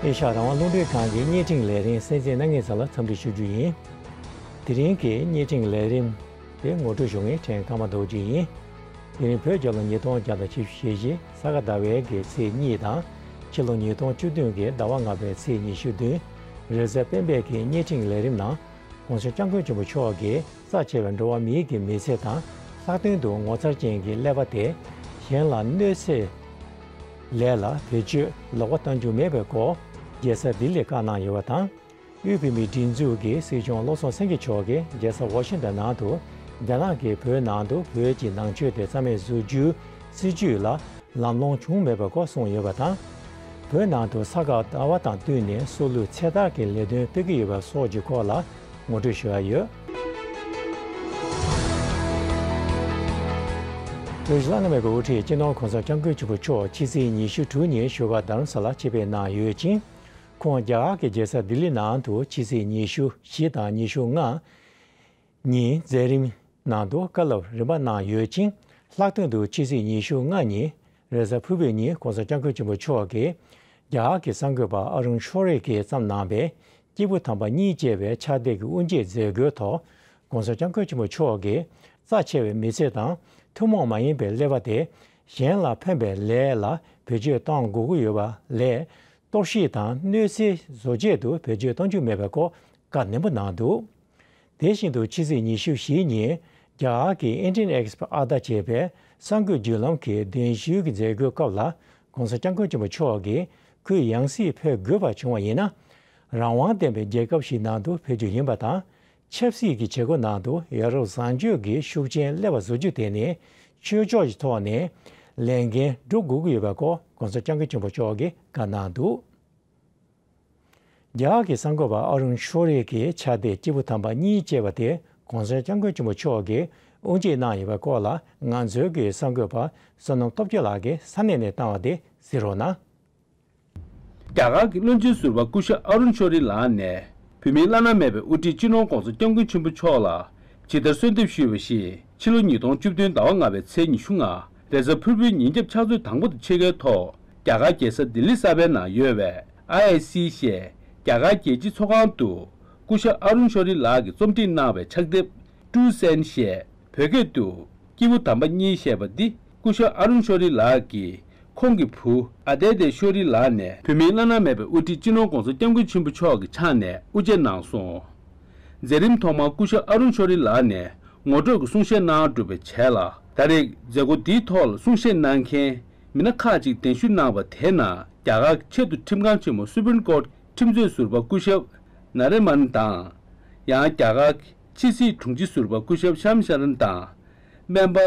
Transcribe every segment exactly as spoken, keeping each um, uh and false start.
ཨེ་ཤ་ཡ་རང་དབང་རླུང་འཕྲིན་ཁང་གི་བརྙན་འཕྲིན་ལས་རིམ་གསན་གཟིགས་གནང་མཁན་ཚང་ལ་འཚམས་འདྲི་ཞུ་རྒྱུ་ཡིན། དེ་རིང་གི་བརྙན་འཕྲིན་ལས་རིམ་དེ་ངོ་སྤྲོད་ཞུ་མཁན་ཕྲན་ཀརྨ་རྡོ་རྗེ་ཡིན། དེ་རིང་བོད་རྒྱལ་ལོ་ཉིས་སྟོང་བརྒྱ་དང་བཞི་བཅུ་ཞེ་བཞི་ས་ག་ཟླ་བའི་གི་ཚེས་གཉིས་དང་། ཕྱི་ལོ་ཉིས་སྟོང་བཅུ་བདུན་གི་ཟླ་བ་ལྔ་པའི་ཚེས་ཉི་ཤུ་བདུན། རེས་གཟའ་སྤེན་པའི་གི་བརྙན་འཕྲིན་ལས་རིམ་ནང་། ྋགོང་ས་ྋསྐྱབས་མགོན་ཆེན་པོ་མཆོག་གིས་རྩ་ཆེ་བའི་འགྲོ་བ་མིའི་གི་མི་ཚེ་དང་། ལྷག་དོན་དུ་ངོ་མཚར་ཅན་གྱི་ཀླད་པ་དེ་གཞན་ལ་གནོད་འཚེ་ལས་ལ་བེད་སྤྱོད་ལོག་པ་གཏང་རྒྱུ་མེད་པའི་སྐོར་རྒྱལ་ས་ལྡི་ལིར་བཀའ་གནང་ཡོད་པ་དང་། དབུས་བོད་མིའི་སྒྲིག་འཛུགས་ཀྱི་སྲིད་སྐྱོང་བློ་བཟང་སེང་གེ་མཆོག་གིས་རྒྱལ་ས་ཝ་ཤིང་ཏོན་ནང་དུ། རྒྱ་ནག་གིས་བོད་ནང་དུ་བོད་ཀྱི་ནང་ཆོས་དེ་རྩ་མེད་བཟོ་རྒྱུའི་སྲིད་བྱུས་ལ་ལམ་ལྷོང་བྱུང་མེད་པའི་སྐོར་གསུངས་ཡོད་པ་དང་། བོད་ནང་དུ་ས་ག་ཟླ་བ་དང་བསྟུན་ནས་སྲོག་བླུ་ཚེ་ཐར་གྱི་ལས་དོན་སྤེལ་གྱི་ཡོད་པ་སོགས་ཀྱི་སྐོར་ལ་ངོ་སྤྲོད་ཞུ་ཡ་ཡོད། བོད་ཀྱི་བླ་ན་མེད་པའི་དབུ་ཁྲིད་སྤྱི་ནོར་ྋགོང་ས་ྋསྐྱབས་མགོན་ཆེན་པོ་མཆོག་ཕྱི་ཚེས་ཉི་ཤུ་དྲུག་ཉིན་བཞུགས་སྒར་རྡ་རམ་ས་ལར་ཆེད་ཕེབས་གནང་ཡོད་ཅིང་། ཁོང་རྒྱ་གར་གྱི་རྒྱལ་ས་ལྡི་ལི་ནང་དུ་ཕྱི་ཚེས་ཉི་ཤུ་བཞི་དང་ཉི་ཤུ་ལྔ་ཉིན་མཛད་རིམ་ནང་དུ་བཀའ་སློབ་རིམ་པ་གནང་ཡོད་ཅིང་། ལྷག་དོན་དུ་ཕྱི་ཚེས་ཉི་ཤུ་ལྔ་ཉིན་རེས་གཟའ་ཕུར་བུའི་ཉིན་ྋགོང་ས་ྋསྐྱབས་མགོན་ཆེན་པོ་མཆོག་གིས་རྒྱ་གར་གྱི་གསར་འགོད་པ་ཨ་རུན་ཤོ་རི་གིས་བརྩམས་གནང་བའི་སྐྱེས་བུ་དམ་པ་གཉིས་བཅས་པའི་ཕྱག་དེབ་ཀྱི་དབུ་འབྱེད་མཛད་སྒོའི་ཐོག ྋགོང་ས་ྋསྐྱབས་མགོན་ཆེན་པོ་མཆོག་གིས་རྩ་ཆེ་བའི་མི་ཚེ་དང་ཐུན་མོང་མ་ཡིན་པའི་ཀླད་པ་དེ་གཞན་ལ་ཕན་པའི་ལས་ལ་བེད་སྤྱོད་གཏང་དགོས་ཀྱི་ཡོད་པ་ལས། གཏོར་བཤིག་དང་གནོད་འཚེ་བཟོ་ཆེད་དུ་བེད་སྤྱོད་གཏང་རྒྱུ་མེད་པའི་སྐོར་བཀའ་ནན་པོ་གནང་འདུག་དེ་བཞིན་དུ་ཕྱི་ཚེས་ཉི་ཤུ་བཞི་ཉིན་རྒྱ་གར་གྱི་Indian Express ཨ་ད་ཅེས་པའི་གསར་འགོད་བརྒྱུད་ལམ་གྱི་གདན་ཞུའི་མཛད་སྒོའི་སྐབས་ལ་ྋགོང་ས་ྋསྐྱབས་མགོན་ཆེན་པོ་མཆོག་གིས་ཁོང་ཡང་སྲིད་ཕེབས་དགོས་པ་བྱུང་བ་ཡིན་ན། རང་དབང་ལྡན་པའི་རྒྱལ་ཁབ་ཞིག་ནང་དུ་ཕེབས་རྒྱུ་ཡིན་པ་དང་། ཆབ་སྲིད་ཀྱི་བྱེད་སྒོ་ནང་དུ་ཡ་རབས་བཟང་སྤྱོད་ཀྱི་ཤུགས་རྐྱེན་སླེབས་པ་བཟོ་རྒྱུ་དེ་ནི་ཆོས་ཕྱོགས་ཀྱི་ཐོག་ནས་ལས་འགན་སྒྲུབ་དགོས་ཀྱི་ཡོད་པའི་སྐོར་ྋགོང་ས་ྋསྐྱབས་མགོན་ཆེན་པོ་མཆོག་གིས་བཀའ་གནང་འདུག་རྒྱ་གར་གྱི་གསར་འགོད་པ་ཨ་རུན་ཤོ་རི་གི་ཕྱག་དེབ་སྐྱེས་བུ་དམ་པ་གཉིས་ཅེས་པ་དེ་ྋགོང་ས་ྋསྐྱབས་མགོན་ཆེན་པོ་མཆོག་གིས་དབུ་འབྱེད་གནང་ཡོད་པའི་སྐོར་ལ་ང་ཚོའི་གི་གསར་འགོད་པ་བསོད་ནམས་སྟོབས་རྒྱལ་ལགས་ཀྱིས་ས་གནས་ནས་བཏང་བ་དེ་གཟིགས་རོགས་གནང་། རྒྱ་གར་གྱི་བློན་ཆེན་ཟུར་པ་སྐུ་ཞབས་ཨ་རུན་ཤོ་རི་ལགས་ནས་བོད་མིའི་བླ་ན་མེད་པའི་དབུ་ཁྲིད་སྤྱི་ནོར་ྋགོང་ས་ྋསྐྱབས་མགོན་ཆེན་པོ་མཆོག་ལ་ཇི་ལྟར་གསོལ་འདེབས་ཞུས་པ་བཞིན། ཕྱི་ལོ་ཉིས་སྟོང་བཅུ་བདུན་ཟླ་བ་ལྔ་པའི་ཚེས་ཉི་ཤུ་ལྔ་རེས་གཟའ་ཕུར་བུའི་ཉིན་རྒྱབ་ཕྱག་ཚོད་དང་པོ་དང་ཕྱེད་ཀའི་ཐོག་རྒྱ་གར་རྒྱལ་ས་ལྡི་ལི་གསར་པའི་ནང་ཡོད་པའི་ཨའི་ཨའི་སི་ཞེས་རྒྱ་གར་རྒྱལ་སྤྱིའི་ཚོགས་ཁང་དུ་སྐུ་ཞབས་ཨ་རུན་ཤོ་རི་ལགས་ཀྱིས་རྩོམ་སྒྲིག་གནང་བའི་ཕྱག་དེབ་ཀྲུའུ་སན་ཞེས་བོད་སྐད་དུ། སྐྱེས་བུ་དམ་པ་གཉིས་ཞེས་པ་འདི་སྐུ་ཞབས་ཨ་རུན་ཤོ་རི་ལགས་ཀྱིས་ཁོང་གི་བུ་ཨ་དེ་དེ་ཤོ་རི་ལགས་ནས་བོད་མིའི་བླ་ན་མེད་པའི་དབུ་ཁྲིད་སྤྱི་ནོར་ྋགོང་ས་ྋསྐྱབས་མགོན་ཆེན་པོ་མཆོག་གི་ཕྱག་ནས་དབུ་འབྱེད་གནང་སོང་། མཛད་རིམ་ཐོག་མར་སྐུ་ཞབས་ཨ་རུན་ཤོ་རི་ལགས་ནས་ངོ་སྤྲོད་ཀྱི་གསུང་བཤད་གནང་གྲུབ་པའི་རྗེས་ལ། ད་རེས་མཛད་སྒོ་འདིའི་ཐོག་ལ་གསུང་བཤད་གནང་མཁན་མི་སྣ་ཁག་ཅིག་གདན་ཞུ་གནང་བ་དེའི་ནང་རྒྱ་གར་གྱི་ཆེས་མཐོའི་ཁྲིམས་ཁང་ཆེན་མོ་Supreme Court ཁྲིམས་རྩོད་ཟུར་པ་སྐུ་ཞབས་ན་རེ་མན་དང་། ཡང་རྒྱ་གར་གྱི་ཕྱི་སྲིད་དྲུང་ཆེ་ཟུར་པ་སྐུ་ཞབས་ཤམ་ཤ་རན་དང་། སྨན་པ་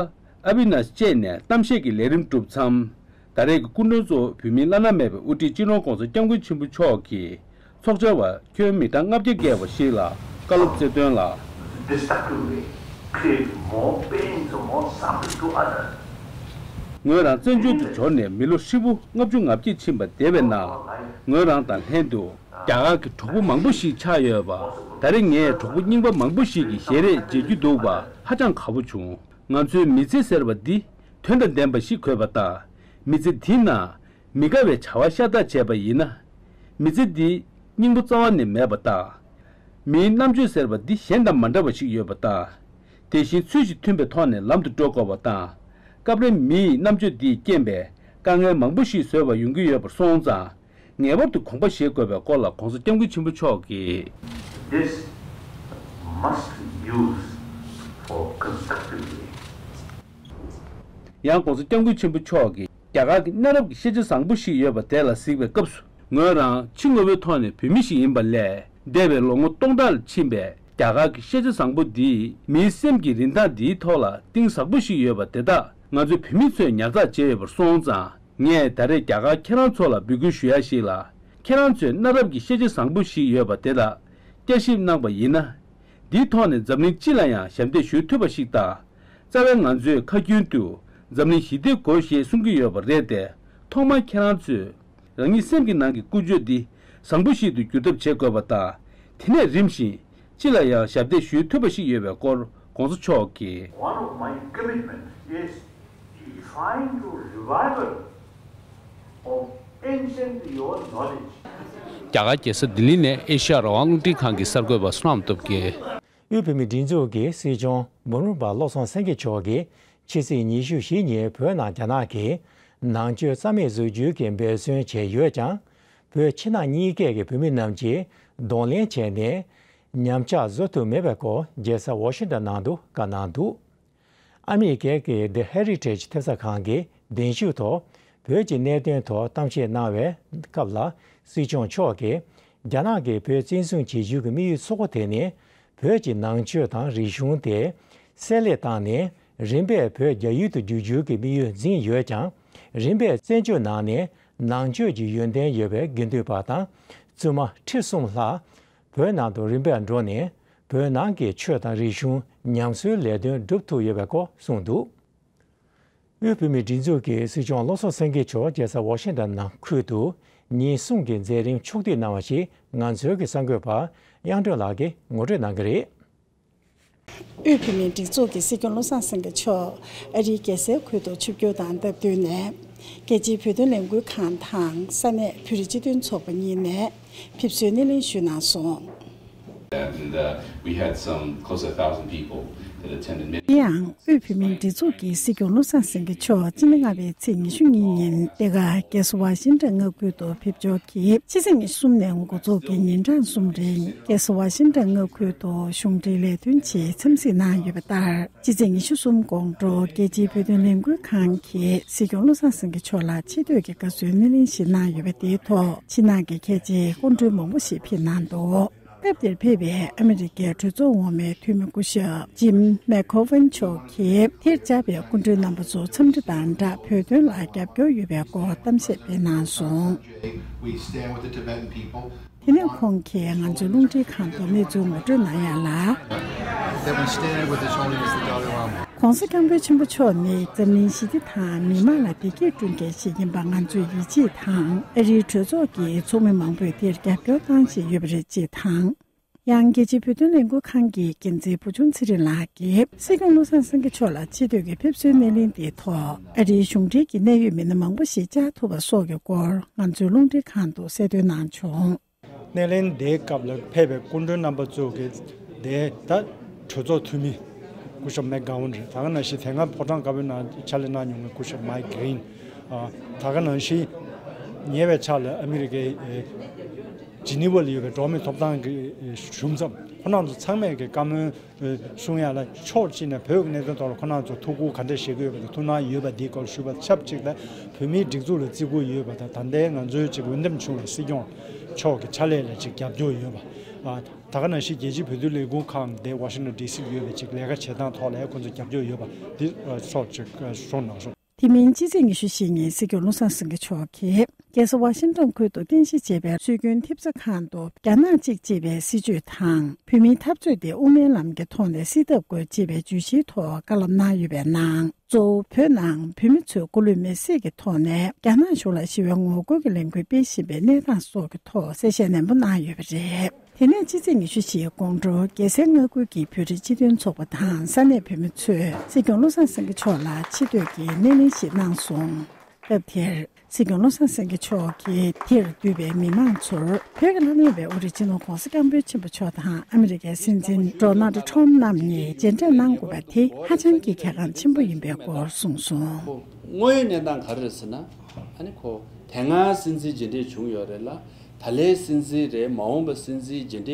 ཨ་བི་ནཱས་བཅས་ནས་གཏམ་བཤད་ཀྱི་ལས་རིམ་གྲུབ་མཚམས། ད་རེས་ཀྱི་སྐུ་མགྲོན་གཙོ་བོ་བོད་མིའི་བླ་ན་མེད་པའི་དབུ་ཁྲིད་སྤྱི་ནོར་ྋགོང་ས་ྋསྐྱབས་མགོན་ཆེན་པོ་མཆོག་གིས་ཚོགས་བཅར་བ་ཁྱོན་མི་གྲངས་ལྔ་བརྒྱ་བརྒལ་བ་ཞིག་ལ་བཀའ་སློབ་སྩལ་དོན་ལ། Destructive way, create more pains or more suffering to others. ངོས་རང་བཙན་བྱོལ་དུ་འབྱོར་ནས་མི་ལོ་ཧྲིལ་པོ་ལྔ་བཅུ་ང་བརྒྱད་ཕྱིན་པ་དེ་བས་ན། ངོས་རང་དང་ལྷན་དུ་རྒྱ་གར་གྱི་གྲོགས་པོ་མང་པོ་ཞིག་ཆགས་ཡོད་པ། ད་རེས་ངས་གྲོགས་པོ་རྙིང་པ་མང་པོ་ཞིག་གི་ཞལ་རས་མཇལ་རྒྱུ་འདུག་པ་ཧ་ཅང་དགའ་པོ་བྱུང་། ང་ཚོའི་མི་ཚེ་ཟེར་བ་འདི་དོན་དང་ལྡན་པ་ཞིག་དགོས་པ་དང་། མི་ཚེ་འདི་ན་མི་དགའ་བའི་བྱ་བ་ཤ་སྟག་བྱས་པ་ཡིན་ན། མི་ཚེ་འདི་སྙིང་པོ་རྩ་བ་ནས་མེད་པ་དང་། མིའི་རྣམ་དཔྱོད་ཟེར་བ་འདི་གཞན་དང་མ་འདྲ་བ་ཞིག་ཡོད་པ་དང་། དེ་བཞིན་ཚུལ་བཞིན་མཐུན་པའི་ཐོག་ནས་ལམ་དུ་འགྲོ་དགོས་པ་དང་། སྐབས་རེ་མིའི་རྣམ་དཔྱོད་འདིས་རྐྱེན་པས་དཀའ་ངལ་མང་པོ་ཞིག་བཟོས་པ་ཡོང་གི་ཡོད་པར་སོང་ཙང་། ངེས་པར་དུ་དགོངས་པ་བཞེས་དགོས་པའི་སྐོར་ལ་ྋགོང་ས་ྋསྐྱབས་མགོན་ཆེན་པོ་མཆོག་གིས། This must be used for constructively. ཡང་ྋགོང་ས་ྋསྐྱབས་མགོན་ཆེན་པོ་མཆོག་གིས་རྒྱ་གར་གྱི་གནའ་རབས་ཀྱི་ཤེས་བྱ་བཟང་པོ་ཞིག་ཡོད་པ་དེ་ལ་གཟིགས་པའི་སྐབས་སུ། ངོས་རང་ཕྱི་ངོ་བོའི་ཐོག་ནས་བོད་མི་ཞིག་ཡིན་པ་ལས། འདས་པའི་ལོ་ངོ་སྟོང་ཕྲག་ལ་ཕྱིན་པའི་རྒྱ་གར་གྱི་ཤེས་བྱ་བཟང་པོ་འདིས་མིའི་སེམས་ཀྱི་རིན་ཐང་འདིའི་ཐོག་ལ་གཏིང་ཟབ་པོ་ཞིག་ཡོད་པ་དེ་དག་ང་ཚོ་བོད་མི་ཚོས་ཉར་ཚགས་བྱས་ཡོད་པར་སོང་ཙང་། ངས་ད་རེས་རྒྱ་གར་ཁྱེད་རང་ཚོ་ལ་འབོད་སྐུལ་ཞུ་ཡ་ཞིག་ལ། ཁྱེད་རང་ཚོས་གནའ་རབས་ཀྱི་ཤེས་བྱ་བཟང་པོ་ཞིག་ཡོད་པ་དེ་དག་བསྐྱར་ཞིབ་གནང་པ་ཡིན་ན། འདིའི་ཐོག་ནས་འཛམ་གླིང་སྤྱི་ལ་ཡང་ཞབས་འདེགས་ཞུ་ཐུབ་པ་ཞིག་དང་། རྩ་བའི་ང་ཚོས་ཁ་རྒྱུན་དུ་འཛམ་གླིང་ཞི་བདེའི་སྒོ་ཞེས་གསུང་གི་ཡོད་པ་རེད་དེ། ཐོག་མར་ཁྱེད་རང་ཚོས་རང་ཉིད་སེམས་ཀྱི་ནང་གི་ཀུན་སྤྱོད་འདི་བཟང་པོ་ཞིག་ཏུ་འགྱུར་ཐབས་བྱེད་དགོས་པ་དང་། དེ་ནས་རིམ་བཞིན་སྤྱི་ལ་ཡང་ཞབས་འདེགས་ཞུ་ཐུབ་པ་ཞིག་ཡོད་པའི་སྐོར་ྋགོང་ས་མཆོག་གིས། One of my commitments is trying to revival of Ancient your knowledge. རྒྱ་གར་རྒྱལ་ས་ལྡི་ལི་ནས་ཨེ་ཤ་ཡ་རང་དབང་རླུང་འཕྲིན་ཁང་གི་གསར་འགོད་པ་བསོད་ནམས་སྟོབས་རྒྱལ། དབུས་བོད་མིའི་སྒྲིག་འཛུགས་ཀྱི་སྲིད་སྐྱོང་འབུམ་རམས་པ་བློ་བཟང་སེང་གེ་མཆོག་གིས་ཕྱི་ཚེས་ཉི་ཤུ་བཞི་ཉིན་བོད་ནང་རྒྱ་ནག་གིས་ནང་ཆོས་རྩ་མེད་བཟོ་རྒྱུའི་འབད་བརྩོན་བྱས་ཡོད་ཀྱང་། བོད་ཕྱི་ནང་གཉིས་ཀའི་བོད་མི་རྣམས་ཀྱིས་གདོང་ལེན་བྱས་ནས་ཉམས་ཆག་བཟོ་ཐུབ་མེད་པའི་སྐོར་རྒྱལ་ས་ཝ་ཤིང་ཏོན་ནང་དུ་བཀའ་གནང་འདུག་ཨ་མི་རི་ཀའི་The Heritage ཐེབས་རྩ་ཁང་གི་གདན་ཞུ་ཐོག་བོད་ཀྱི་གནད་དོན་ཐོག་གཏམ་བཤད་གནང་བའི་སྐབས་ལ། སྲིད་སྐྱོང་མཆོག་གིས་རྒྱ་ནག་གིས་བོད་བཙན་བཟུང་བྱེད་རྒྱུ་གི་དམིགས་ཡུལ་གཙོ་བོ་དེ་ནི། བོད་ཀྱི་ནང་ཆོས་དང་རིག་གཞུང་དེ་བསྲེ་ལྷད་བཏང་ནས། རིམ་པས་བོད་རྒྱ་ཡུལ་དུ་བསྒྱུར་རྒྱུ་གི་དམིགས་ཡུལ་འཛིན་ཡོད་ཀྱང་། རིམ་པས་བཙན་བྱོལ་ནང་ནས་ནང་ཆོས་ཀྱི་ཡོན་ཏན་ཡོད་པའི་དགེ་འདུན་པ་དང་བཙུན་མ་ཁྲི་གསུམ་ལྷག་བོད་ནང་དུ་རིམ་པས་འགྲོ་ནས། བོད་ནང་གི་ཆོས་དང་རིག་གཞུང་ཉམས་གསོའི་ལས་དོན་སྒྲུབ་ཐུབ་ཡོད་པའི་སྐོར་གསུངས་འདུག་དབུས་བོད་མིའི་སྒྲིག་འཛུགས་ཀྱི་སྲིད་སྐྱོང་བློ་བཟང་སེང་གེ་མཆོག་རྒྱལ་ས་ཝ་ཤིང་ཏོན་ནང་ཁུལ་དུ་ཉིན་གསུམ་གྱི་མཛད་རིམ་ཕྱོགས་བསྡུས་གནང་བ་ཞིག་ང་ཚོའི་གསར་འགོད་པ་དབྱངས་སྒྲོན་ལགས་ཀྱིས་ངོ་སྤྲོད་གནང་གི་རེད། དབུས་བོད་མིའི་སྒྲིག་འཛུགས་ཀྱི་སྲིད་སྐྱོང་བློ་བཟང་སེང་གེ་མཆོག་ཨ་རིའི་རྒྱལ་སའི་ཁུལ་དུ་ཆིབས་བསྒྱུར་དང་སྟབས་བསྟུན་ནས། རྒྱལ་སྤྱིའི་བོད་དོན་ལས་འགུལ་ཁང་དང་ས་གནས་བོད་རིགས་སྤྱི་མཐུན་ཚོགས་པ་གཉིས་ནས་ཕེབས་བསུའི་སྣེ་ལེན་ཞུས་གནང་སོང་། And, uh, we had some close to a thousand people that attended. དེ་ཡང་དབུས་བོད་མིའི་སྒྲིག་འཛུགས་ཀྱི་སྲིད་སྐྱོང་བློ་བཟང་སེང་གེ་མཆོག་སྤྱི་ཟླ་ལྔ་པའི་ཚེས་ཉི་ཤུ་གཉིས་ཉིན་འདི་ག་རྒྱལ་ས་ཝ་ཤིང་ཏོན་མངའ་ཁུལ་དུ་ཕེབས་འབྱོར་གྱིས། ཕྱི་ཚེས་ཉི་ཤུ་གསུམ་ནས་འགོ་འཛུགས་ཀྱིས་ཉིན་གྲངས་གསུམ་རིང་རྒྱལ་ས་ཝ་ཤིང་ཏོན་མངའ་ཁུལ་དུ་གཞུང་འབྲེལ་ལས་དོན་ཆེད་འཚམས་གཟིགས་གནང་ཡོད་པ་ལྟར། ཕྱི་ཚེས་ཉི་ཤུ་གསུམ་དགོང་དྲོ་རྒྱལ་སྤྱིའི་བོད་དོན་ལས་འགུལ་ཁང་གིས་སྲིད་སྐྱོང་བློ་བཟང་སེང་གེ་མཆོག་ལ་ཆེ་བསྟོད་ཀྱི་དགའ་བསུའི་སྣེ་ལེན་ཞིག་གནང་ཡོད་པ་དེའི་ཐོག་ཕྱི་ནང་གི་ཁྱད་ཆེའི་སྐུ་མགྲོན་མང་པོ་ཞིག་ཕེབས་གནང་འདུག་སྐབས་དེར་ཕེབས་པའི་ཨ་མི་རི་ཀའི་གྲོས་ཚོགས་འོག་མའི་འཐུས་མི་སྐུ་ཞབས་ཇིམ་མེག་ཁོ་ཝན་མཆོག་གིས་དེར་བཅར་བའི་སྐུ་མགྲོན་རྣམ་པ་ཚོ་འཚམས་འདྲི་དང་སྦྲགས་བོད་དོན་ལ་རྒྱབ་སྐྱོར་ཡོད་པའི་སྐོར་གཏམ་བཤད་སྤེལ་གནང་སོང་། We stand with the Tibetan people. དེ་ནས་ཁོང་གིས་ང་ཚོའི་རླུང་འཕྲིན་ཁང་དུ་གནས་ཚུལ་ངོ་སྤྲོད་གནང་ཡ་ལ། That we stand with His Holiness the Dalai Lama. ༸གོང་ས་༸སྐྱབས་མགོན་ཆེན་པོ་མཆོག་ནི་འཛམ་གླིང་ཞི་བདེ་དང་མི་དམངས་ལ་བདེ་སྐྱིད་བསྐྲུན་མཁན་ཞིག་ཡིན་པ་ང་ཚོས་ཡིད་ཆེས་དང་། ཨ་རིའི་གྲོས་ཚོགས་ཀྱི་ཚོགས་མི་མང་པོས་དེར་རྒྱབ་སྐྱོར་བཏང་བཞིན་ཡོད་པ་རེད་ཅེས་དང་། ཡང་རྒྱལ་སྤྱིའི་བོད་དོན་ལས་འགུལ་ཁང་གི་འགན་འཛིན་བུ་ཆུང་ཚེ་རིང་ལགས་ཀྱིས་སྲིད་སྐྱོང་བློ་བཟང་སེང་གེ་མཆོག་ལ་ཆེ་བསྟོད་ཀྱི་ཕེབས་བསུའི་སྣེ་ལེན་དེའི་ཐོག་ཨ་རིའི་གཞུང་འབྲེལ་གྱི་གནད་ཡོད་མི་སྣ་མང་པོ་ཞིག་བཅར་ཐུབ་པ་སོགས་ཀྱི་སྐོར་ང་ཚོའི་རླུང་འཕྲིན་ཁང་དུ་གསལ་སྟོན་གནང་བྱུང་། སྣེ་ལེན་དེའི་སྐབས་ལ་ཕེབས་པའི་སྐུ་མགྲོན་རྣམ་པ་ཚོ་གིས་དེ་ད་གྲོས་ཚོགས་འཐུས་མི་སྐུ་ཞབས་མེག་གྷ་ཝན་རེད། ད་ག་ནང་བཞིན་དེ་སྔ་ཕོ་བྲང་དཀར་པོའི་ནང་ཕྱག་ལས་གནང་མྱོང་བའི་སྐུ་ཞབས་མའིག་གྷི་རིན། ཨ། ད་ག་ནང་བཞིན་ཉེ་བའི་ཆར་ལ་ཨ་མི་རི་ཀའི་ཨེ་ཇི་ནི་ཝ་ལ་ཡོད་པའི་འགྲོ་བ་མིའི་ཐོབ་ཐང་གི་ཨེ་གཞུང་ཚབ་ཁོ་རང་ཚོ་ཚང་མས་ཀྱི་བཀའ་མོལ་གསུང་ཡ་ལ་ཕྱོགས་གཅིག་ནས་བོད་ཀྱི་གནད་དོན་ཐོག་ལ་ཁོ་རང་ཚོ་ཐུགས་ཁུར་ག་འདྲས་བཞེས་ཀྱི་ཡོད་པ་དང་ཐུགས་སྣང་ཡོད་པ་འདིའི་སྐོར་ཞུས་པ་ཆབས་ཅིག་ལ་བོད་མིའི་སྒྲིག་འཛུགས་ལ་བརྩི་བཀུར་ཡོད་པ་དང་། ད་ལྟའི་ང་ཚོའི་ཅིག་འོས་འདེམས་བྱུང་བའི་སྲིད་སྐྱོང་མཆོག་གི་ཕྱག་ལས་ལ་ཅིག་རྒྱབ་སྐྱོར་ཡོད་པ། ཨ། ད་ག་ནང་བཞིན་རྒྱལ་སྤྱིའི་བོད་དོན་ལས་འགུལ་ཁང་དེ་ཝ་ཤིང་ཊོན་ཌི་སི་ལ་ཡོད་པའི་ཅིག་ལས་ཀ་བྱེད་སྟངས་ཐོག་ལ་ཁོང་ཚོ་རྒྱབ་སྐྱོར་ཡོད་པ་འདི་སོགས་ཅིག་གསུངས་གནང་སོང་། དེ་མིན་སྤྱི་ཚེས་ཉི་ཤུ་བཞི་ཉིན་སྲིད་སྐྱོང་བློ་བཟང་སེང་གེ་མཆོག་གིས་རྒྱལ་ས་ཝ་ཤིང་ཊོན་ཁུལ་དུ་རྟེན་གཞི་བྱས་པའི་སྲོལ་རྒྱུན་ཐེབས་རྩ་ཁང་དུ་རྒྱ་ནག་གཅིག་ཅེས་པའི་སྲིད་བྱུས་དང་། བོད་མིའི་འཐབ་རྩོད་དེ་དབུ་མའི་ལམ་གྱི་ཐོག་ནས་སེལ་ཐབས་དགོས་ཅེས་པའི་བརྗོད་གཞིའི་ཐོག་བཀའ་སློབ་གནང་ཡོད་པའི་ནང་། གཙོ་བོ་བོད་ནང་བོད་མི་ཚོས་སྐུ་ལུས་མེར་སྲེག་གི་ཐོག་ནས་རྒྱ་ནག་གཞུང་ལ་ཞི་བའི་ངོ་རྒོལ་གྱི་ལས་འགུལ་སྤེལ་བཞིན་པའི་གནས་སྟངས་སོགས་ཀྱི་ཐོག་གསལ་བཤད་ནན་པོ་གནང་ཡོད་པ་རེད། དེ་ནས་ཕྱི་ཚེས་ཉི་ཤུ་བཞི་དགོང་དྲོ་རྒྱལ་སའི་མངའ་ཁུལ་གྱི་བོད་རིགས་སྤྱི་མཐུན་ཚོགས་པ་དང་ས་གནས་བོད་མི་ཚོས་སྲིད་སྐྱོང་བློ་བཟང་སེང་གེ་མཆོག་ལ་ཆེ་བསྟོད་ཀྱི་སྣེ་ལེན་ཞིག་གནང་སོང་། སྐབས་དེར་སྲིད་སྐྱོང་བློ་བཟང་སེང་གེ་མཆོག་གིས་དེར་འདུས་པའི་མི་མང་ཚོར་བོད་ཀྱི་ལྷ་ལས་པའི་དབུ་ཁྲིད་སྤྱི་ནོར་༸གོང་ས་༸སྐྱབས་མགོན་ཆེན་པོ་མཆོག་དང་ཨ་མི་རི་ཀའི་སྲིད་འཛིན་ཌོ་ནལ་ཌི་ཊརམ་ཕ་རྣམ་གཉིས་མཇལ་འཕྲད་གནང་དགོས་པ་དེ་ཧ་ཅང་གི་གལ་འགངས་ཆེན་པོ་ཡིན་པའི་སྐོར་གསུངས་སོང་། དངོས་ཡོད་གནས་སྟངས་ག་རེ་རེད་ཟེར་ན། ཨ་ནི་ཁོ་དེ་སྔ་སྲིད་འཛིན་མཇལ་འཕྲད་བྱུང་ཡོད་རེད་ལ། ད་ལོའི་སྲིད་འཛིན་རེད། མ་འོངས་པ་སྲིད་འཛིན་མཇལ་འཕྲད་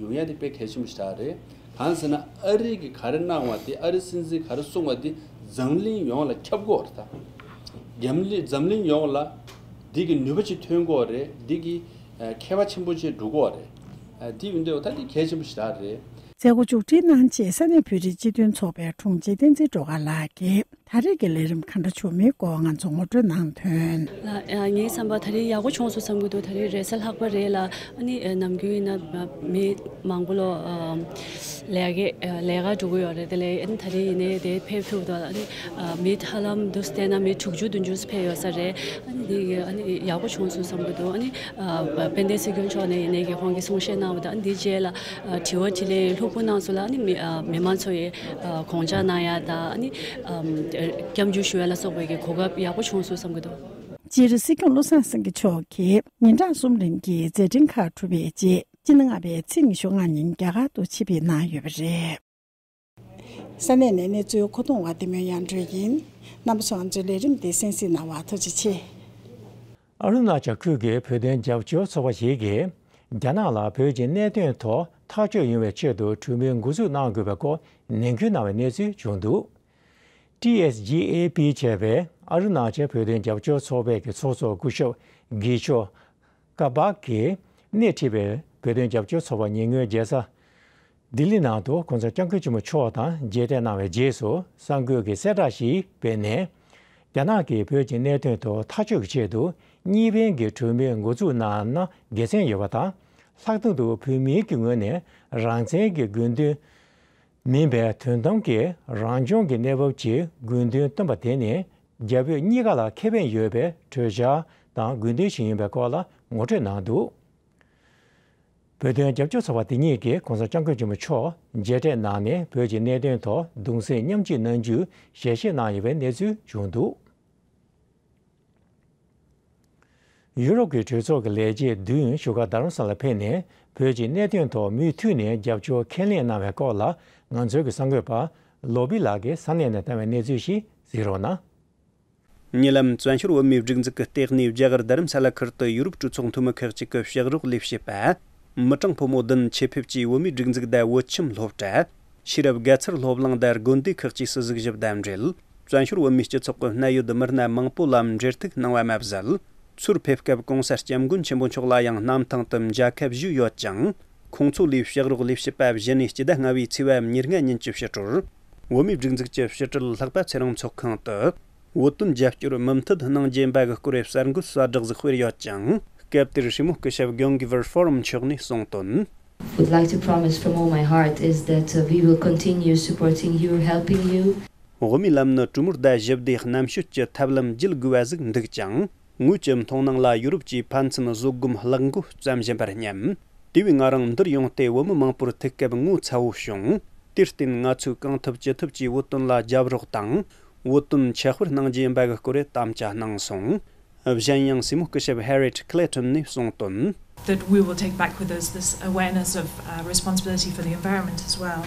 ཡོང་ཡ་དེ་དཔེ་གལ་ཆེན་པོ་ཞིག་རེད། གང་ཟེར་ན་ཨ་རི་གིས་ག་རེ་གནང་བ་དེ། ཨ་རི་སྲིད་འཛིན་ག་རེ་གསུངས་པ་དེ་འཛམ་གླིང་ཡོངས་ལ་ཁྱབ་དགོས་རེད་ད། འཛམ་གླིང་འཛམ་གླིང་ཡོངས་ལ་འདི་གི་ནུས་པ་ཅིག་ཐོན་དགོས་རེད། འདི་གི་ཨ་ཁྱད་པར་ཆེན་པོ་ཅིག་འགྲོ་དགོས་རེད། ཨ་འདི་ཡིན་དུས་ད་འདི་གལ་ཆེན་པོ་ཞིག་རེད། མཛད་སྒོ་མཇུག་སྒྲིལ་གནང་རྗེས་ས་གནས་བོད་རིགས་སྤྱི་མཐུན་ཚོགས་པའི་དྲུང་ཆེ་བསྟན་འཛིན་སྒྲོལ་དཀར་ལགས་ཀྱིས། ད་རེས་ཀྱི་ལས་རིམ་ག་འདྲ་བྱུང་མིན་སྐོར་ང་ཚོ་ངོ་སྤྲོད་གནང་དོན། ལགས། ཨ་ངའི་བསམ་པར་ད་རེས་ཡག་པོ་བྱུང་སོང་བསམ་གྱི་འདུག་ད་རེས་རེས་གཟའ་ལྷག་པ་རེད་ལ། ཨ་ནི་ཨ་ནམ་རྒྱུན་ཡིན་ན་མི་མང་པོ་ལོ་ཨ་ལས་ཀ་ཨ་ལས་ཀ་འགྲོ་གི་ཡོད་རེད། དེ་ལས་ཨ་ནི་ད་རེས་ཡིན་ནའི་དེ་ཕེབས་ཐུབ་འདུག་ཨ་ནི་ཨ་མི་ཧ་ལམ་འདུག་བལྟས་ན་མི་དྲུག་ཅུ་བདུན་ཅུ་ཕེབས་ཡོད་ས་རེད། ཨ་ནི་དེ་ཨ་ནི་ཡག་པོ་བྱུང་སོང་བསམ་གྱི་འདུག་ཨ་ནི་ཨ་དཔལ་ལྡན་སྲིད་སྐྱོང་མཆོག་ནས་ཡིན་ནའི་གི་ཁོང་གིས་གསུང་བཤད་གནང་བ་དང་། ཨ་ནི་དེའི་རྗེས་ལ་ཨ་དྲི་བ་དྲིས་ལན་ལྷུག་པོ་གནང་སོང་ལ། ཨ་ནི་མི་ཨ་མི་མང་ཚོ་ཡིས་ཨ་དགོངས་འཇགས་གནང་ཡ་དང་། ཨ་ནི་ཨམ་སྐྱབས་འཇུག་ཞུ་ཡ་ལ་སོགས་པའི་གི་གོ་སྐབས་ཡག་པོ་བྱུང་སོང་བསམ་གྱི་འདུག་སྤྱིར་སྲིད་སྐྱོང་བློ་བཟང་སེང་གེ་མཆོག་གིས་ཉིན་གྲངས་གསུམ་རིང་གི་མཛད་འཕྲིན་ཁག་གྲུབ་པའི་རྗེས། སྤྱི་ཟླ་ལྔ་པའི་ཚེས་ཉི་ཤུ་ལྔ་ཉིན་རྒྱ་གར་དུ་ཆེད་ཕེབས་གནང་ཡོད་པ་རེད། ས་གནས་ནས་གནས་ཚུལ་མཁོ་གཏོང་བ་བདེ་སྨོན་དབྱངས་སྒྲོན་ཡིན། རྣམ་པ་ཚོ་ང་ཚོའི་ལས་རིམ་འདི་གསན་གཟིགས་གནང་བར་ཐུགས་རྗེ་ཆེ། ཨ་རུ་ན་ཅལ་ཁུལ་གྱི་བོད་དོན་རྒྱབ་སྐྱོར་ཚོགས་པ་ཞིག་གིས། རྒྱ་ནག་ལ་བོད་ཀྱི་གནད་དོན་ཐོག་ཐག་གཅོད་ཡོང་བའི་ཆེད་དུ་གྲོས་མོལ་འགོ་འཛུགས་གནང་དགོས་པའི་སྐོར་ནན་སྐུལ་གནང་བའི་གནས་ཚུལ་བྱུང་འདུག། ཊི་ཨེས་ཇི་ཨེ་པི་ཞེས་པའི་ཨ་རུ་ན་ཅལ་བོད་དོན་རྒྱབ་སྐྱོར་ཚོགས་པའི་གི་ཚོགས་གཙོ་སྐུ་ཞབས་དགེ་མཆོག་ཀ་པཱག་གིས་སྣེ་ཁྲིད་པའི་བོད་དོན་རྒྱབ་སྐྱོར་ཚོགས་པ་ཉེ་སྔོན་རྒྱལ་ས་ལྡི་ལི་ནང་དུ་༸གོང་ས་༸སྐྱབས་མགོན་ཆེན་པོ་མཆོག་དང་མཇལ་འཕྲད་གནང་བའི་རྗེས་སུ། གསར་འགོད་ཀྱི་གསལ་བསྒྲགས་ཤིག་སྤེལ་ནས། རྒྱ་ནག་གིས་བོད་ཀྱི་གནད་དོན་ཐོག་ཐག་གཅོད་ཀྱི་ཆེད་དུ་གཉིས་ཕན་གྱི་གྲོས་མོལ་འགོ་འཛུགས་གནང་ན་དགེ་མཚན་ཡོད་པ་དང་། ལྷག་དོན་དུ་བོད་མིའི་གི་ངོས་ནས་རང་བཙན་གྱི་དགོས་འདུན་མིན་པའི་དོན་དམ་གྱི་རང་སྐྱོང་གི་གནས་བབ་ཀྱི་དགོས་འདུན་བཏོན་པ་དེ་ནི་རྒྱ་བོད་གཉིས་ཀ་ལ་ཁེ་ཕན་ཡོད་པའི་གྲོས་འཆར་དང་དགོས་འདུན་ཞིག་ཡིན་པའི་སྐོར་ལ་ངོ་སྤྲོད་གནང་འདུག། བོད་དོན་རྒྱབ་སྐྱོར་ཚོགས་པ་དེ་གཉིས་ཀྱིས་༸གོང་ས་༸སྐྱབས་མགོན་ཆེན་པོ་མཆོག་མཇལ་འཕྲད་གནང་ནས་བོད་ཀྱི་གནད་དོན་ཐོག་གདུང་སེམས་མཉམ་སྐྱེད་གནང་རྒྱུ་ཞལ་བཞེས་གནང་ཡོད་པའི་གནས་ཚུལ་བྱུང་འདུག། ཡུ་རོབ་ཀྱི་གྲོས་ཚོགས་ཀྱི་ལས་བྱེད་བདུན་བཞུགས་སྒར་རྡ་རམ་ས་ལ་ཕེབས་ནས་བོད་ཀྱི་གནད་དོན་ཐོག་མུ་མཐུད་ནས་རྒྱབ་སྐྱོར་ཁས་ལེན་གནང་བའི་སྐོར་ལ་ང་ཚོའི་གི་གསར་འགོད་པ་བློ་བི་ལགས་ཀྱིས་ས་གནས་ནས་བཏང་བའི་གནས་ཚུལ་ཞིག་གཟིགས་རོགས་གནང་། ཉེ་ལམ་བཙན་བྱོལ་བོད་མིའི་སྒྲིག་འཛུགས་ཀྱི་ལྟེ་གནས་རྒྱ་གར་རྡ་རམ་ས་ལ་ཁུལ་དུ་ཡུ་རོབ་གྲོས་ཚོགས་འཐུས་མི་ཁག་ཅིག་གི་ཕྱག་རོགས་ལས་བྱེད་པ། མི་གྲངས་ཕོ་མོ་བདུན་ཆེད་ཕེབས་ཀྱིས་བོད་མིའི་སྒྲིག་འཛུགས་དང་བོད་ཁྱིམ་སློབ་གྲྭ། ཤེས་རབ་དགའ་ཚལ་སློབ་གླིང་དང་དགོན་སྡེ་ཁག་ཅིག་སྲིད་གཞུང་ཞབས་དང་འབྲེལ། བཙན་བྱོལ་བོད་མིའི་སྤྱི་ཚོགས་ཀྱི་གནད་ཡོད་མི་སྣ་མང་པོ་ལ་འབྲེལ་གཏུག་གནང་བ་མ་ཟད། ཚུར་ཕེབས་སྐབས་༸གོང་ས་༸སྐྱབས་མགོན་ཆེན་པོ་མཆོག་ལ་ཡང་གནམ་ཐང་དུ་མཇལ་ཁ་ཞུས་ཡོད་ཅིང་། ཁོང་ཚོ་ལས་ཕྱག་རོགས་ལས་བྱེད་པ་གཞི་ནས་སྤྱི་ཟླ་ལྔ་པའི་ཚེས་པ་ཉེར་ལྔ་ཉིན་གྱི་ཕྱི་དྲོར། བོད་མིའི་སྒྲིག་འཛུགས་ཀྱི་ཕྱི་དྲིལ་ལྷག་པ་ཚེ་རིང་ཚོགས་ཁང་དུ། བོད་དོན་རྒྱབ་སྐྱོར་མུ་མཐུད་གནང་རྒྱུ་ཡིན་པ་གི་སྐོར་གསར་འགོད་གསལ་བསྒྲགས་ཤིག་སྤེལ་ཡོད་ཅིང་། སྐབས་དེར་ཧྲི་མོ་སྐུ་ཞབས་གོང་གི་ཝར་ཧྥོ་རམ་མཆོག་ནས་གསུངས་དོན། Would like to promise from all my heart is that, uh, we will continue supporting you, helping you. བོད་མིའི་ལམ་ནི་གྲོས་མོལ་དང་ཞི་བདེ་རྣམ་དཔྱོད་ཀྱི་ཐབས་ལམ་བརྒྱུད་དགོས་པ་ཟིག་འདུག་ཅིང་། ངོས་ཀྱི་མཐོང་སྣང་ལ་ཡུ་རོབ་ཀྱི་ཕན་ཚུན་བཟོད་སྒོམ་ལག་མགོ་བརྩམས་བཞིན་པར་སྙམ། དེ་བས་ང་རང་འདིར་ཡོང་སྟེ་བོད་མི་མང་པོར་ཐུག་སྐབས་ངོ་ཚ་བོ་བྱུང་། དེར་བརྟེན་ང་ཚོས་གང་ཐུབ་ཅི་ཐུབ་ཀྱིས་བོད་དོན་ལ་རྒྱབ་རོགས་དང་། བོད་དོན་ཆ་སྤེལ་གནང་རྒྱུ་ཡིན་པ་གི་སྐོར་དམ་བཅའ་གནང་སོང་། གཞན་ཡང་སྲས་མོ་སྐུ་ཞབས་ཧེ་རི་ཨེཊ་ཁི་ལེ་ཊོན་ནས་གསུངས་དོན། That we will take back with us this awareness of, uh, responsibility for the environment as well.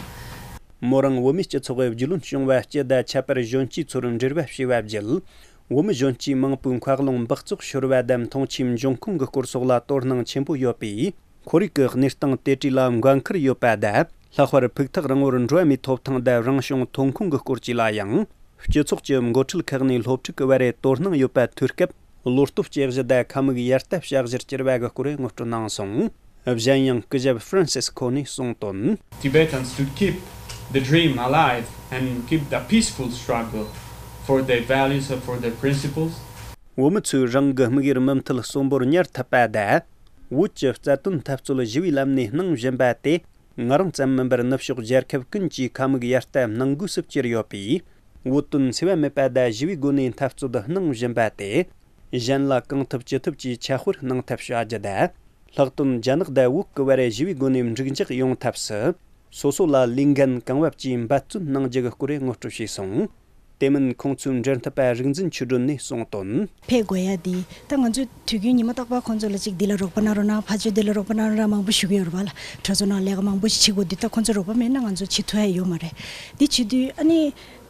མོ་རང་བོད་མིའི་སྤྱི་ཚོགས་ཀྱི་རྒྱུས་ལོན་སྐྱོང་བ་སྤྱི་དང་ཁྱད་པར་གཞོན་སྐྱེས་ཚོར་འབྲེལ་བ་བྱས་པ་བརྒྱུད། བོད་མི་གཞོན་སྐྱེས་མང་པོའི་འཁོར་ལོ་འབག་བཙོག་ཤོར་བ་དང་མཐོང་ཆོས་འབྱུང་ཁུངས་ཀྱི་སྐོར་སོགས་ལ་དོ་སྣང་ཆེན་པོ་ཡོད་པས། ཁོར་ཡུག་གི་གནས་སྟངས་དེ་གྲས་ལ་འགན་འཁུར་ཡོད་པ་དང་། ལྷག་པར་ཕུགས་ཐག་རིང་བོར་འགྲོ་བ་མིའི་ཐོབ་ཐང་དང་རང་བྱུང་ཐོན་ཁུངས་ཀྱི་སྐོར་བཅས་ལ་ཡང་། སྤྱི་ཚོགས་ཀྱི་འགོ་ཁྲིད་ཁག་ནས་སློབ་ཕྲུག་གི་བར་དོ་སྣང་ཡོད་པ་ཐོས་སྐབས། བློ་སྟོབས་སྐྱེད་གཞི་དང་ཁ་མིག་ཡར་ལྟ་ཕྱག་བཞིར་གྱུར་པ་གི་སྐོར་ངོ་སྤྲོད་གནང་སོང་། གཞན་ཡང་སྐུ་ཞབས་ཧྥ་རན་སིས་ཁོ་ནས་གསུངས་དོན། Tibetans to keep the dream alive and keep the peaceful struggle for their values and for their principles. བོད་མི་ཚོས་རང་གི་དམིགས་ཡུལ་མུ་མཐུད་གསོན་པོར་གཉེར་ཐུབ་པ་དང་། བོད་ཀྱི་རྩ་དོན་འཐབ་རྩོད་ཞི་བའི་ལམ་ནས་གནང་བཞིན་པ་དེ། ང་རང་ཙམ་མིན་པར་ནུབ་ཕྱོགས་རྒྱལ་ཁབ་ཀུན་གྱིས་ཁ་མིག་ཡར་ལྟ་གནང་དགོས་སུ་གྱུར་ཡོད་པས། བོད་དོན་འཚེ་བ་མེད་པ་དང་ཞི་བའི་སྒོ་ནས་འཐབ་རྩོད་གནང་བཞིན་པ་དེ། གཞན་ལ་གང་ཐུབ་ཅི་ཐུབ་ཀྱིས་ཆ་སྤེལ་གནང་ཐབས་བྱ་རྒྱུ་དང་། ལྷག་དོན་རྒྱ་ནག་དང་བོད་ཀྱི་བར་ཞི་བའི་སྒོ་ནས་འགྲིག་འཇགས་ཡོང་ཐབས་སུ། སོ་སོ་ལ་ལས་འགན་གང་བབ་ཀྱིས་འབད་བརྩོན་གནང་རྒྱུ་གི་སྐོར་ངོ་སྤྲོད་བྱས་སོང་། དེ་མིན་ཁོང་ཚོའི་འབྲེལ་མཐུད་པ་རིག་འཛིན་ཆོས་སྒྲོན་ནས་གསུངས་དོན། ཕེབས་དགོས་ཡ་དེ་ད་ང་ཚོས་དུས་རྒྱུན་ཉི་མ་རྟག་པར་ཁོང་ཚོ་ལ་ཅིག་འདི་ལ་རོགས་པ་གནང་རོགས་གནང་། ཕར་ཕྱོགས་འདི་ལ་རོགས་པ་གནང་རོགས་གནང་མང་པོ་ཞུ་གི་ཡོད་རེད་བ་ལ། གྲོས་ཚོགས་ནང་ལས་ཀ་མང་པོ་ཞིག་བྱེད་དགོས་དུས་ད་ཁོང་ཚོ་རོགས་པ་མེད་ན་ང་ཚོ་བྱེད་ཐུབ་ཡ་ཡོད་མ་རེད། འདི་བྱེད་དུས་ཨ་ནི་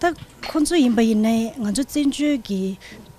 ད་ཁོང་ཚོ་ཡིན་པ་ཡིན་ནའི་ང་ཚོ་བཙན་བྱོལ་གྱི་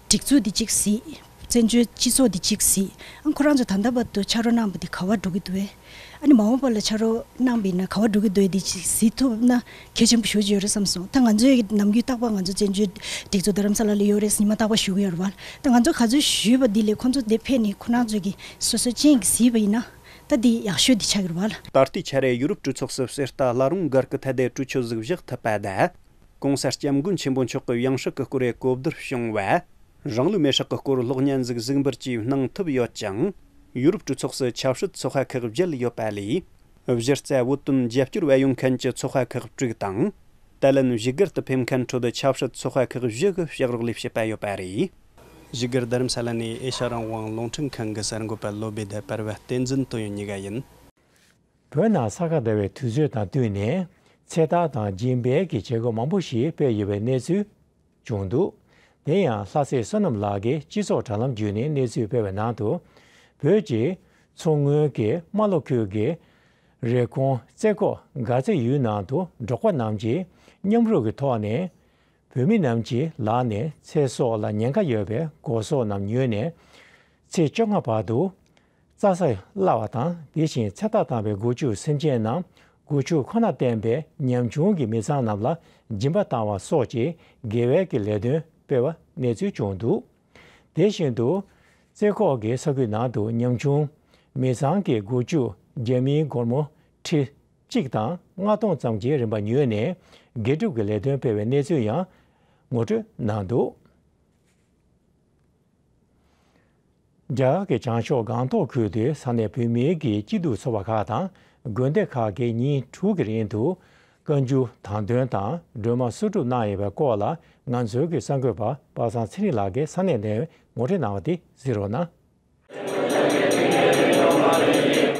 སྒྲིག་འཛུགས་འདི་གཅིག་གཟིགས། བཙན་བྱོལ་སྤྱི་ཚོགས་འདི་གཅིག་གཟིགས། ཨ་ཁོ་རང་ཚོ་ད་ལྟ་བར་དུ་ཕྱག་རོགས་གནང་བ་འདི་ག་བར་འགྲོ་གི་འདུག་གས། ཨ་ནི་མ་འོངས་པ་ལ་ཕྱག་རོགས་གནང་བ་ཡིན་ན་ག་བར་འགྲོ་གི་འདུག་གས། འདི་གཅིག་གཟིགས་ཐུབ་ན་གལ་ཆེན་པོ་ཞེ་པོ་ཅིག་ཡོད་རེད་བསམ་སོང་། ད་ང་ཚོའི་ནམ་རྒྱུན་རྟག་པར་ང་ཚོ་བཙན་བྱོལ་སྒྲིག་འཛུགས་རྡ་རམ་ས་ལ་ལ་ཡོད་རེད་ཉི་མ་རྟག་པར་ཞུ་གི་ཡོད་རེད་བ། ད་ང་ཚོ་ག་ཚོད་ཞུས་པ་འདི་ལས་ཁོང་ཚོ་འདིར་ཕེབས་ནས་ཁོ་རང་ཚོས་ཀྱིས་སོ་སོའི་སྤྱན་གྱིས་གཟིགས་པ་ཡིན་ན་ད་འདི་ཡག་ཤོས་འདི་ཆགས་ཀྱི་རེད་བ་ལ། ད་ལྟའི་ཆར་ཡུ་རོབ་གྲོས་ཚོགས་སུ་གསེར་རྟ་བླ་རུང་སྒར་གྱི་ཐད་དེ་གྲོས་ཆོད་ཟིག་བཞག་ཐུབ་པ་དང་། ༸གོང་ས་༸སྐྱབས་མགོན་ཆེན་པོ་མཆོག་གི་ཡང་སྲིད་ཀྱི་སྐོར་གོ་བསྡུར་བྱུང་བ། རང་ལུས་མེར་སྲེག་གི་སྐོར་གློག་བརྙན་ཟིག་གཟིགས་འབུལ་གྱིས་གནང་ཐུབ་ཡོད་ཅིང་། ཡུ་རོབ་གྲོས་ཚོགས་སུ་ཆབ་སྲིད་ཚོགས་པ་ཁག་བརྒྱད་ཡོད་པ་ལས། གཞི་རྩ་བོད་དོན་རྒྱབ་སྐྱོར་བ་ཡོང་མཁན་གྱི་ཚོགས་པ་ཁག་དྲུག་དང་། ཏཱ་ལན་བཞུགས་སྒར་དུ་ཕེབས་མཁན་ཁྲོད་ཆབ་སྲིད་ཚོགས་པ་ཁག་བཞི་གི་ཕྱག་རོགས་ལས་བྱེད་པ་ཡོད་པ་རེད། བཞུགས་སྒར་རྡ་རམ་ས་ལ་ནས་ཨེ་ཤ་རང་དབང་རླུང་འཕྲིན་ཁང་གི་གསར་འགོད་པ་བློ་བྷེ་དང་བར་བ་བསྟན་འཛིན་དོན་ཡོད་གཉིས་ཀ་ཡིན། བོད་ནང་ས་ག་ཟླ་བའི་དུས་ཚོད་དང་བསྟུན་ནས་ཚེ་ཐར་དང་སྦྱིན་པའི་གི་བྱེད་སྒོ་མང་པོ་ཞིག་སྤེལ་ཡོད་པའི་གནས་ཚུལ་བྱུང་འདུག། དེ་ཡང་ལྷ་སྲས་བསོད་ནམས་ལགས་ཀྱིས་སྤྱི་ཚོགས་དྲ་ལམ་བརྒྱུད་ནས་གནས་ཚུལ་སྤེལ་བའི་ནང་དུ། བོད་ཀྱི་མཚོ་སྔོན་གྱི་རྨ་ལྷོ་ཁུལ་གྱི་རེབ་གོང་རྩེ་ཁོག་དགའ་རྩེ་ཡུལ་ནང་དུ་འབྲོག་པ་རྣམས་ཀྱིས་མཉམ་རུབ་ཀྱི་ཐོག་ནས། བོད་མི་རྣམས་ཀྱི་ལག་ནས་ཚེ་སྲོག་ལ་ཉེན་ཁ་ཡོད་པའི་སྒོ་ཟོག་རྣམས་ཉོས་ནས། ཚེས་བཅོ་ལྔ་བར་དུ་རྩྭ་ས་བརླག་པ་དང་། དེ་བཞིན་ཚེ་ཐར་བཏང་བའི་སྒོ་ཕྱུགས་སེམས་ཅན་རྣམས་སྒོ་ཕྱུགས་ཁོ་ནར་བརྟེན་པའི་ཉམ་ཆུང་གི་མི་ཚང་རྣམས་ལ་སྦྱིན་པ་བཏང་བ་སོགས་ཀྱི་དགེ་བའི་གི་ལས་དོན་སྤེལ་བ་གནས་ཚུལ་བྱུང་འདུག་དེ་བཞིན་དུ། རྩེ་ཁོག་གི་ས་ཁུལ་ནང་དུ་ཉམ་ཆུང་མི་ཚང་གི་སྒོ་ཕྱུགས་རྒྱ་མིའི་སྒོར་མོ་ཁྲི་གཅིག་དང་ལྔ་སྟོང་ཙམ་གྱི་རིན་པ་ཉོས་ནས་དགེ་སྒྲུབ་ཀྱི་ལས་དོན་སྤེལ་བའི་གནས་ཚུལ་ཡང་ངོ་སྤྲོད་གནང་འདུག་རྒྱ་གར་གྱི་བྱང་ཕྱོགས་སྒང་ཏོག་ཁུལ་དུ་ས་གནས་བོད་མིའི་གི་སྐྱིད་སྡུག་ཚོགས་པ་ཁག་དང་དགོན་སྡེ་ཁག་གིས་ཉིན་དྲུག་གི་རིང་དུ་བཀའ་འགྱུར་དང་དོན་དང་སྒྲོལ་མ་གསོག་སྒྲུབ་གནང་ཡོད་པའི་སྐོར་ལ། ང་ཚོའི་གི་གསར་འགོད་པ་པ་སངས་ཚེ་རིང་ལགས་ཀྱིས་ས་གནས་ནས་ངོ་སྤྲོད་གནང་བ་དེ་གཟིགས་རོགས་གནང་།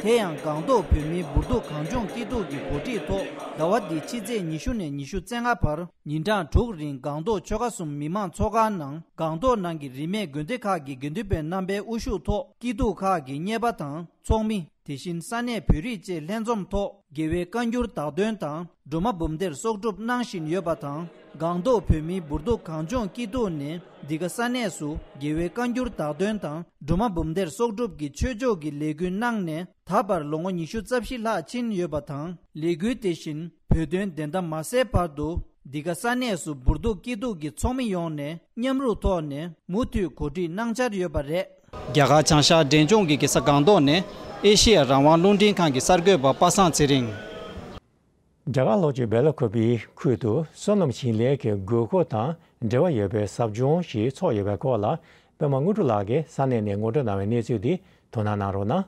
དེ་ཡང་སྒང་ཏོག་བོད་མིའི་འབུར་ཐུག་གངས་ལྗོངས་སྐྱིད་སྡུག་གི་གོ་སྒྲིག་ཐོག་ཟླ་བ་འདིའི་ཕྱི་ཚེས་ཉི་ཤུ་ནས་ཉི་ཤུ་རྩ་ལྔ་བར་ཉིན་གྲངས་དྲུག་རིང་སྒང་ཏོག་ཆོལ་ཁ་གསུམ་མི་མང་ཚོགས་ཁང་ནང་སྒང་ཏོག་ནང་གི་རིས་མེད་དགོན་སྡེ་ཁག་གི་དགེ་འདུན་པའི་རྣམ་པའི་དབུ་བཞུགས་ཐོག་སྐྱིད་སྡུག་ཁག་གི་གཉེར་པ་དང་ཚོགས་མི། དེ་བཞིན་ས་གནས་བོད་རིགས་བཅས་ལྷན་འཛོམས་ཐོག་རྒྱལ་བའི་བཀའ་འགྱུར་བདག་དོན་དང་སྒྲོལ་མ་འབུམ་སྡེར་གསོག་སྒྲུབ་གནང་བཞིན་ཡོད་པ་དང་། སྒང་ཏོག་བོད་མིའི་འབུར་ཐུག་གངས་ལྗོངས་སྐྱིད་སྡུག་ནས་འདི་ག་ས་གནས་སུ་རྒྱལ་བའི་བཀའ་འགྱུར་བདག་དོན་དང་སྒྲོལ་མ་འབུམ་སྡེར་གསོག་སྒྲུབ་ཀྱི་ཆོས་ཕྱོགས་ཀྱི་ལས་འགུལ་གནང་ནས་ད་བར་ལོ་ངོ་ཉི་ཤུ་རྩ་བཞི་ལྷག་ཕྱིན་ཡོད་པ་དང་། ལས་འགུལ་དེ་བཞིན་བོད་དོན་བདེན་མཐའ་མ་གསལ་བར་དུ་འདི་ག་ས་གནས་སུ་འབུར་ཐུག་སྐྱིད་སྡུག་གི་ཚོགས་མི་ཡོངས་ནས་མཉམ་རུབ་ཐོག་ནས་མུ་མཐུད་གོ་སྒྲིག་གནང་འཆར་ཡོད་པ་རེད། རྒྱ་གར་བྱང་ཤར་འབྲས་ལྗོངས་ཀྱི་རྒྱལ་ས་སྒང་ཏོག་ནས་ཨེ་ཤེ་ཡ་རང་དབང་རླུང་འཕྲིན་ཁང་གི་གསར་འགོད་པ་པ་སངས་ཚེ་རིང་། རྒྱ་གར་ལྷོ་ཕྱོགས་སྦེལ་ཀོབ་ཁུལ་དུ་སོ་ནམ་ཞིང་ལས་ཀྱི་དགོས་མཁོ་དང་འབྲེལ་བ་ཡོད་པའི་ཟབ་སྦྱོང་ཞིག་ཚོགས་ཡོད་པའི་སྐོར་ལ། པད་མ་དངོས་གྲུབ་ལགས་ཀྱིས་ས་གནས་ནས་ངོ་སྤྲོད་གནང་བའི་གནས་ཚུལ་འདི་དོ་སྣང་གནང་རོགས་གནང་།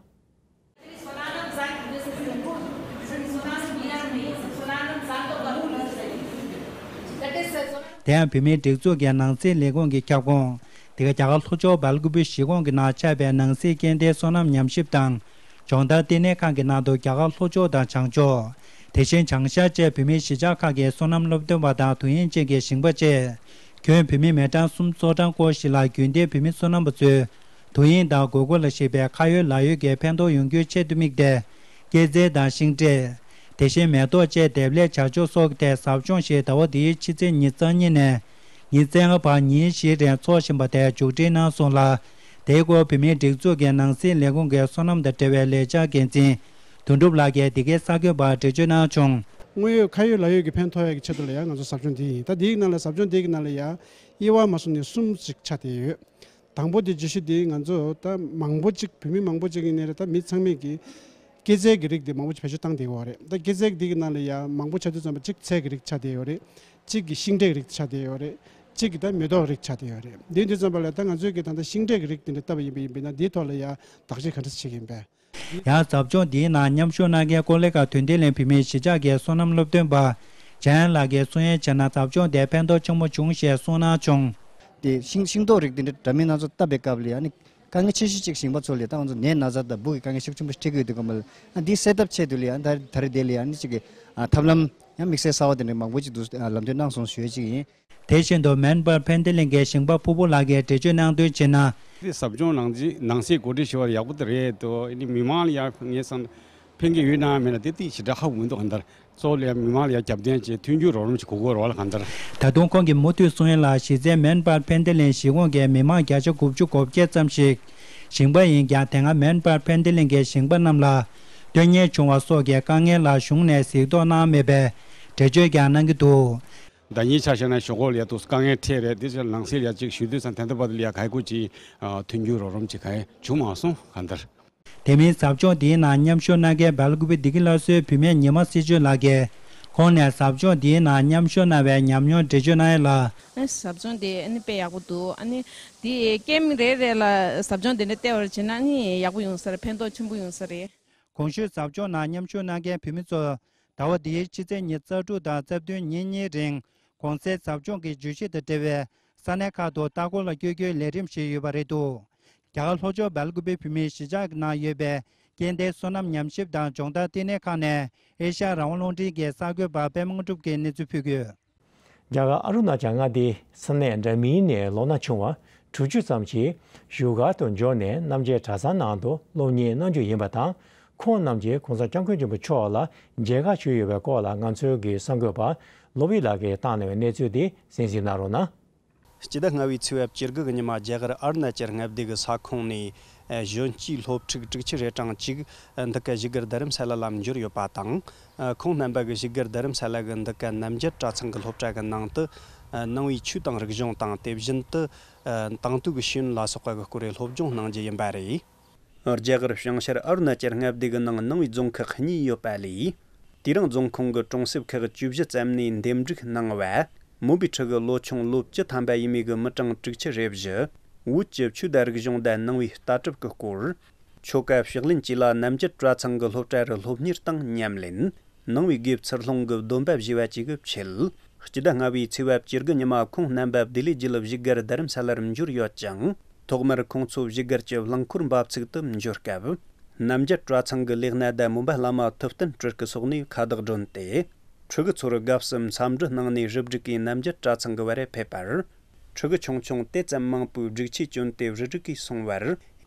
དེ་ཡང་བོད་མིའི་སྒྲིག་འཛུགས་ཀྱི་ནང་སྲིད་ལས་ཁུངས་ཀྱི་ཁྱབ་ཁོངས། དེ་ག་རྒྱ་གར་ལྷོ་ཕྱོགས་སྦེལ་ཀོབ་གཞིས་ཁོངས་ཀྱི་ནང་ཆགས་པའི་ནང་སྲིད་སྐྱེལ་འདྲེན་སོ་ནམ་ཉམས་ཞིབ་དང་སྦྱོང་བརྡར་ལྟེ་གནས་ཁང་གི་ནང་དུ། རྒྱ་གར་ལྷོ་ཕྱོགས་དང་བྱང་ཕྱོགས། དེ་བཞིན་བྱང་ཤར་བཅས་བོད་མིའི་གཞིས་ཆགས་ཁག་གི་སོ་ནམ་སློབ་སྟོན་པ་དང་དུས་ཡུན་ཅན་གྱི་ཞིང་པ་བཅས་ཁྱོན་བོད་མི་མི་གྲངས་སུམ་ཅུ་སོ་གྲངས་སྐོར་ཞིག་ལ་རྒྱུན་ལྡན་བོད་མི་སོ་ནམ་པ་ཚོའི་དུས་ཡུན་དང་དགོས་མཁོ་ལ་གཞིགས་པའི་ཁ་ཡོད་ལག་ཡོད་ཀྱི་ཕན་ཐོགས་ཡོང་རྒྱུའི་ཆེད་དུ་དམིགས་ཏེ། སྐྱེད་ཚལ་དང་ཤིང་འབྲས། དེ་བཞིན་མེ་ཏོག་བཅས་འདེབས་ལས་བྱ་ཕྱོགས་སོགས་ཀྱི་ཐད་ཟབ་སྦྱོང་ཞིག་ཟླ་བ་འདིའི་ཕྱི་ཚེས་ཉེར་གཉིས་ནས་ཉེར་ལྔ་བར་ཉིན་བཞིའི་རིང་འཚོགས་བཞིན་པ་དེ་མཇུག་སྒྲིལ་གནང་སོང་ལ། དེའི་སྐོར་བོད་མིའི་སྒྲིག་འཛུགས་ཀྱི་ནང་སྲིད་ལས་ཁུངས་ཀྱི་སོ་ནམ་དང་འབྲེལ་བའི་ལས་འཆར་འགན་འཛིན་དོན་གྲུབ་ལགས་ཀྱིས་འདི་གའི་གསར་འགོད་པར་འགྲེལ་བརྗོད་གནང་བྱུང་། དངོས་ཡོད་ཁ་ཡོད་ལག་ཡོད་ཀྱི་ཕན་ཐོགས་ཡག་གི་ཆེད་དུ་ལ་ཡང་ང་ཚོ་ཟབ་སྦྱོང་འདི་ཡིན། ད་འདིའི་ནང་ལ་ཟབ་སྦྱོང་འདི་གི་ནང་ལ་ཡང་དབྱེ་བ་མ་ཟུང་ནས་གསུམ་ཞིག་ཆགས་བསྡད་ཡོད། དང་པོ་དེ་བརྗོད་གཞི་དེ་ང་ཚོ་ད་མང་པོ་ཅིག་བོད་མི་མང་པོ་ཅིག་ཡིན་ནའི་རེད། ད་མི་ཚང་མས་ཀྱི་སྐྱེད་ཚལ་གྱི་རིགས་དེ་མང་པོ་ཅིག་བེད་སྤྱོད་བཏང་བསྡད་ཡོད་རེད། ད་སྐྱེད་ཚལ་འདི་གི་ནང་ལ་ཡང་མང་པོ་ཆགས་དུས་ཙམ་པ་གཅིག་ཚལ་གྱི་རིགས་ཆགས་བསྡད་ཡོད་རེད། གཅིག་གི་ཤིང་འབྲས་ཀྱི་རིགས་ཆགས་བསྡད་ཡོད་རེད། གཅིག་གི་ད་མེ་ཏོག་རིགས་ཆགས་བསྡད་ཡོད་རེད། འདི་དུས་ཙམ་པ་ལ་ད་ང་ཚོས་ཀྱི་ད་ལྟ་ཤིང་འབྲས་ཀྱི་རིགས་དེ་འདྲ་བཏབ་པ་ཡིན་པ་ཡིན་པས་ན། འདིའི་ཐོག་ལ་ཡང་བརྟག་དཔྱད་ག་འདྲ་བྱེད་ཀྱི་ཡིན་པས། ཡང་ཟབ་སྦྱོང་འདིའི་ནང་མཉམ་ཞུགས་གནང་མཁན་ཀོ་ལི་གྷལ་དོན་ལྡན་གླིང་བོད་མིའི་གཞིས་ཆགས་ཀྱི་སོ་ནམ་སློབ་སྟོན་པ་ཇཱ་ཡན་ལགས་ཀྱིས་གསུང་ཡས་བྱས་ན། ཟབ་སྦྱོང་དེ་ཕན་ཐོགས་ཆེན་པོ་བྱུང་ཞེས་གསུངས་གནང་བྱུང་། དེ་ཤིང་ཤིང་ཏོག་རིགས་དེ་འདྲ་འདྲ་མིན་སྣ་ཚོགས་བཏབ་པའི་སྐབས་ལ་ཡང་ནི་དཀའ་ངལ་ཆེ་ཤོས་གཅིག་ཞིང་པ་ཚོ་ལ་ད་ང་ཚོ་ནད་ན་ཚ་དང་འབུ་གི་དཀའ་ངལ་ཤུགས་ཆེན་པོ་འཕྲད་ཀྱི་ཡོད་དུས་སྒང་ལ། ཨ་འདི་སེལ་ཐབས་ཆེད་དུ་ལ་ཡང་ད་ད་རེས་དེ་ལ་ཡང་ནི་གཅིག་གི་ཨ་ཐབས་ལམ་ཡང་དམིགས་བསལ་གསར་བ་དེ་འདྲ་མང་པོ་ཅིག་འདུག་ཨ་ལམ་སྟོན་གནང་སོང་ཞུ་ཡས་གཅིག་ཡིན། དེ་བཞིན་དུ་མེན་པར་ཕན་ཏེ་གླིང་གི་ཞིང་པ་ཕུར་བུ་ལགས་ཀྱིས་འགྲེལ་བརྗོད་གནང་དོན་བྱས་ན། དེ་ཟབ་སྦྱོང་ནང་ནང་གསེས་གོ་སྒྲིག་ཞུ་བར་ཡག་པོ་དེ་རེད་དོ། ཨ་ནི་མི་མང་ལ་ཡང་ངས་བསམ་ཕན་གྱི་ཡོད་ན་མེད་ན་དེ་ཏིག་ཞེ་དྲག་ཧ་གོ་མི་འདུག་གང་ལྟར་གཙོ་བོ་ལ་ཡང་མི་མང་ལ་ཡང་རྒྱབ་རྟེན་བྱས་མཐུན་འགྱུར་རོགས་རམ་ཞིག་དགོས་དགོས་རོགས་ལ་གང་ལྟར། ད་དུང་ཁོང་གིས་མུ་མཐུད་གསུང་ཡས་ལ། གཞི་རྩའི་མེན་པར་ཕན་ཏེ་གླིང་གཞིས་ཁོངས་ཀྱི་མི་མང་བརྒྱ་ཆ་དགུ་བཅུ་གོ་བརྒྱད་ཙམ་ཞིག་ཞིང་པ་ཡིན་ཀྱང་། དེ་སྔ་མེན་པར་ཕན་ཏེ་གླིང་གི་ཞིང་པ་རྣམས་ལ་སྟོན་ཉེས་བྱུང་བ་སོགས་ཀྱི་དཀའ་ངལ་ལ་གཞུང་ནས་གཟིགས་རྟོག་གནང་མེད་པའི་འགྲེལ་བརྗོད་ཀྱང་གནང་གི་འདུག། ཟླ་ཉིན་ཆ་བཞག་ན་ཞོགས་ཀོ་ལ་ཡ་ཏོག་དཀའ་ངལ་འཕྲད་རེད། དེ་ཚོ་ནང་སྲིད་ལ་ཡ་ཅིག་ཞུ་དུས་ཙང་དེ་འདྲ་བར་དུ་ལ་ཡ་ག་ཡེ་ཁུ་ཅིག་མཐུན་འགྱུར་རོགས་རམ་ཅིག་ག་ཡེ་བྱུང་མ་སོང་གང་ལྟར། དེ་མིན་ཟབ་སྦྱོང་འདིའི་ནང་མཉམ་ཞུགས་གནང་མཁན་སྦེལ་ཀུ་པེ་བདེ་སྐྱིད་སླར་གསོའི་བུད་མེད་ཉི་མ་སྲིད་གཅོད་ལགས་ཀྱིས་ཁོང་ནས་ཟབ་སྦྱོང་འདིའི་ནང་མཉམ་ཞུགས་གནང་བའི་ཉམས་མྱོང་འགྲེལ་བརྗོད་གནང་ཡས་ལ། ཨ་ནི་ཟབ་སྦྱོང་དེ་ཨ་ནི་དཔེ་ཡག་པོ་འདུག། ཨ་ནི་དེ་ཀེམ་རེ་རེ་ལ་ཟབ་སྦྱོང་དེ་འདྲ་སྤྲད་པ་བྱས་ན་ཨ་ནི་ཡག་པོ་ཡོང་ས་རེད། ཕན་ཐོགས་ཆེན་པོ་ཡོང་ས་རེད། གོང་ཞུས་ཟབ་སྦྱོང་ནང་མཉམ་ཞུགས་གནང་མཁན་བོད་མི་ཚོ་ཟླ་བ་འདིའི་ཕྱི་ཚེས་ཉི་ཤུ་རྩ་དྲུག་དང་རྩ་བདུན་ཉིན་གཉིས་རིང་གོང་གསལ་ཟབ་སྦྱོང་གི་བརྗོད་གཞི་དང་འབྲེལ་བའི་ས་གནས་ཁག་ཏུ་ལྟ་སྐོར་ལ་བསྐྱོད་རྒྱུའི་ལས་རིམ་ཞིག་ཡོད་པ་རེད་འདུག། རྒྱ་གར་ལྷོ་ཕྱོགས་སྦེལ་ཀུ་པེ་བོད་མིའི་གཞིས་ཆགས་ཀྱི་ནང་ཡོད་པའི་སྐྱེ་ལྡན་སོ་ནམ་ཉམས་ཞིབ་དང་སྦྱོང་བརྡར་ལྟེ་གནས་ཁང་ནས་ཨེ་ཤ་ཡ་རང་དབང་རླུང་འཕྲིན་གྱི་གསར་འགོད་པ་པད་མ་དངོས་གྲུབ་ཀྱིས་གནས་ཚུལ་ཕུལ་དགོས། རྒྱ་གར་ཨ་རུ་ན་ཅལ་མངའ་སྡེའི་ས་གནས་འདྲ་མིན་ནས་ལོ་ན་ཆུང་བ་དྲུག་ཅུ་ཙམ་ཞིག་བཞུགས་སྒར་དུ་འབྱོར་ནས་རྣམ་རྒྱལ་གྲྭ་ཚང་ནང་དུ་སློབ་གཉེར་གནང་རྒྱུ་ཡིན་པ་དང་། ཁོང་རྣམས་ཀྱིས་༸གོང་ས་༸སྐྱབས་མགོན་ཆེན་པོ་མཆོག་ལ་མཇལ་ཁ་ཞུས་ཡོད་པའི་སྐོར་ལ་ང་ཚོའི་གི་གསར་འགོད་པ་བློ་བྷེ་ལགས་ཀྱིས་བཏང་གནང་བའི་གནས་ཚུལ་དེ་གསན་གཟིགས་གནང་རོགས་གནང་། སྤྱི་ཟླ་ལྔ་པའི་ཚེས་པ་བཅུ་དགུ་གི་ཉི་མ་རྒྱ་གར་ཨ་རུ་ན་ཅལ་མངའ་སྡེ་གི་ས་ཁོངས་ནས་གཞོན་སྐྱེས་སློབ་ཕྲུག་དྲུག་ཅུ་རེ་གྲངས་གཅིག་འདི་ག་བཞུགས་སྒར་རྡ་རམ་ས་ལ་ལ་འབྱོར་ཡོད་པ་དང་། ཁོང་རྣམ་པ་གི་བཞུགས་སྒར་རྡ་རམ་ས་ལ་གི་འདི་ག་རྣམ་རྒྱལ་གྲྭ་ཚང་གི་སློབ་གྲྭ་གི་ནང་དུ་ནང་པའི་ཆོས་དང་རིག་གཞུང་དང་། དེ་བཞིན་དུ་དེང་དུས་ཀྱི་ཤེས་ཡོན་ལ་སོགས་པ་གི་སྐོར་སློབ་སྦྱོང་གནང་རྒྱུ་ཡིན་པ་རེད། རྒྱ་གར་བྱང་ཤར་ཨ་རུ་ན་ཅལ་མངའ་སྡེ་གི་ནང་ནང་པའི་རྫོང་ཁག་གཉིས་ཡོད་པ་ལས། དེ་རིང་རྫོང་ཁོངས་ཀྱི་གྲོང་གསེབ་ཁག་བཅུ་བཞི་ཙམ་ནས་འདེམས་སྒྲུག་གནང་བ། མོན་པའི་ཁྲི་གི་ལོ་ཆུང་ལོ་བཅུ་ཐམ་པ་ཡས་མས་ཀྱི་མི་གྲངས་དྲུག་ཅུ་རེ་བཞི། བོད་ཀྱི་ཆོས་དང་རིག་གཞུང་དང་ནང་པའི་ལྟ་གྲུབ་ཀྱི་སྐོར། ཆོ་ག་ཕྱག་ལེན་བཅས་ལ་རྣམ་རྒྱལ་གྲྭ་ཚང་གི་སློབ་གྲྭ་རུ་སློབ་གཉེར་དང་ཉམས་ལེན། ནང་པའི་དགེ་ཚུལ་སློང་གི་སྡོམ་པ་བཞེས་པ་བཅས་ཀྱི་ཆེད། སྤྱི་ཟླ་ལྔ་པའི་ཚེས་པ་བཅུ་དགུ་ཉི་མ་ཁོང་རྣམ་པ་བདེ་ལེགས་བརྒྱུད་བཞུགས་སྒར་རྡ་རམ་ས་ལར་འབྱོར་ཡོད་ཅིང་། ཐོག་མར་ཁོང་ཚོ་བཞུགས་སྒར་གྱི་རླངས་འཁོར་འབབ་ཚུགས་དུ་འབྱོར་སྐབས། རྣམ་རྒྱལ་གྲྭ་ཚང་གི་ལས་སྣེ་དང་མོན་པ་བླ་མ་ཐུབ་བསྟན་སྤྲུལ་སྐུ་སོགས་ནས་ཁ་བརྡ་བསྒྲོན་ཏེ། ཕྲུ་གུ་ཚོར་དགའ་བསུ་འཚམས་འདྲི་གནང་ནས་རུ་སྒྲིག་གིས་རྣམ་རྒྱལ་གྲྭ་ཚང་གི་བར་ཕེབས་པར། ཕྲུ་གུ་ཆུང་ཆུང་དེ་ཙམ་མང་པོས་སྒྲིག་ཆས་གྱོན་ཏེ་རུ་སྒྲིག་གིས་སོང་བར།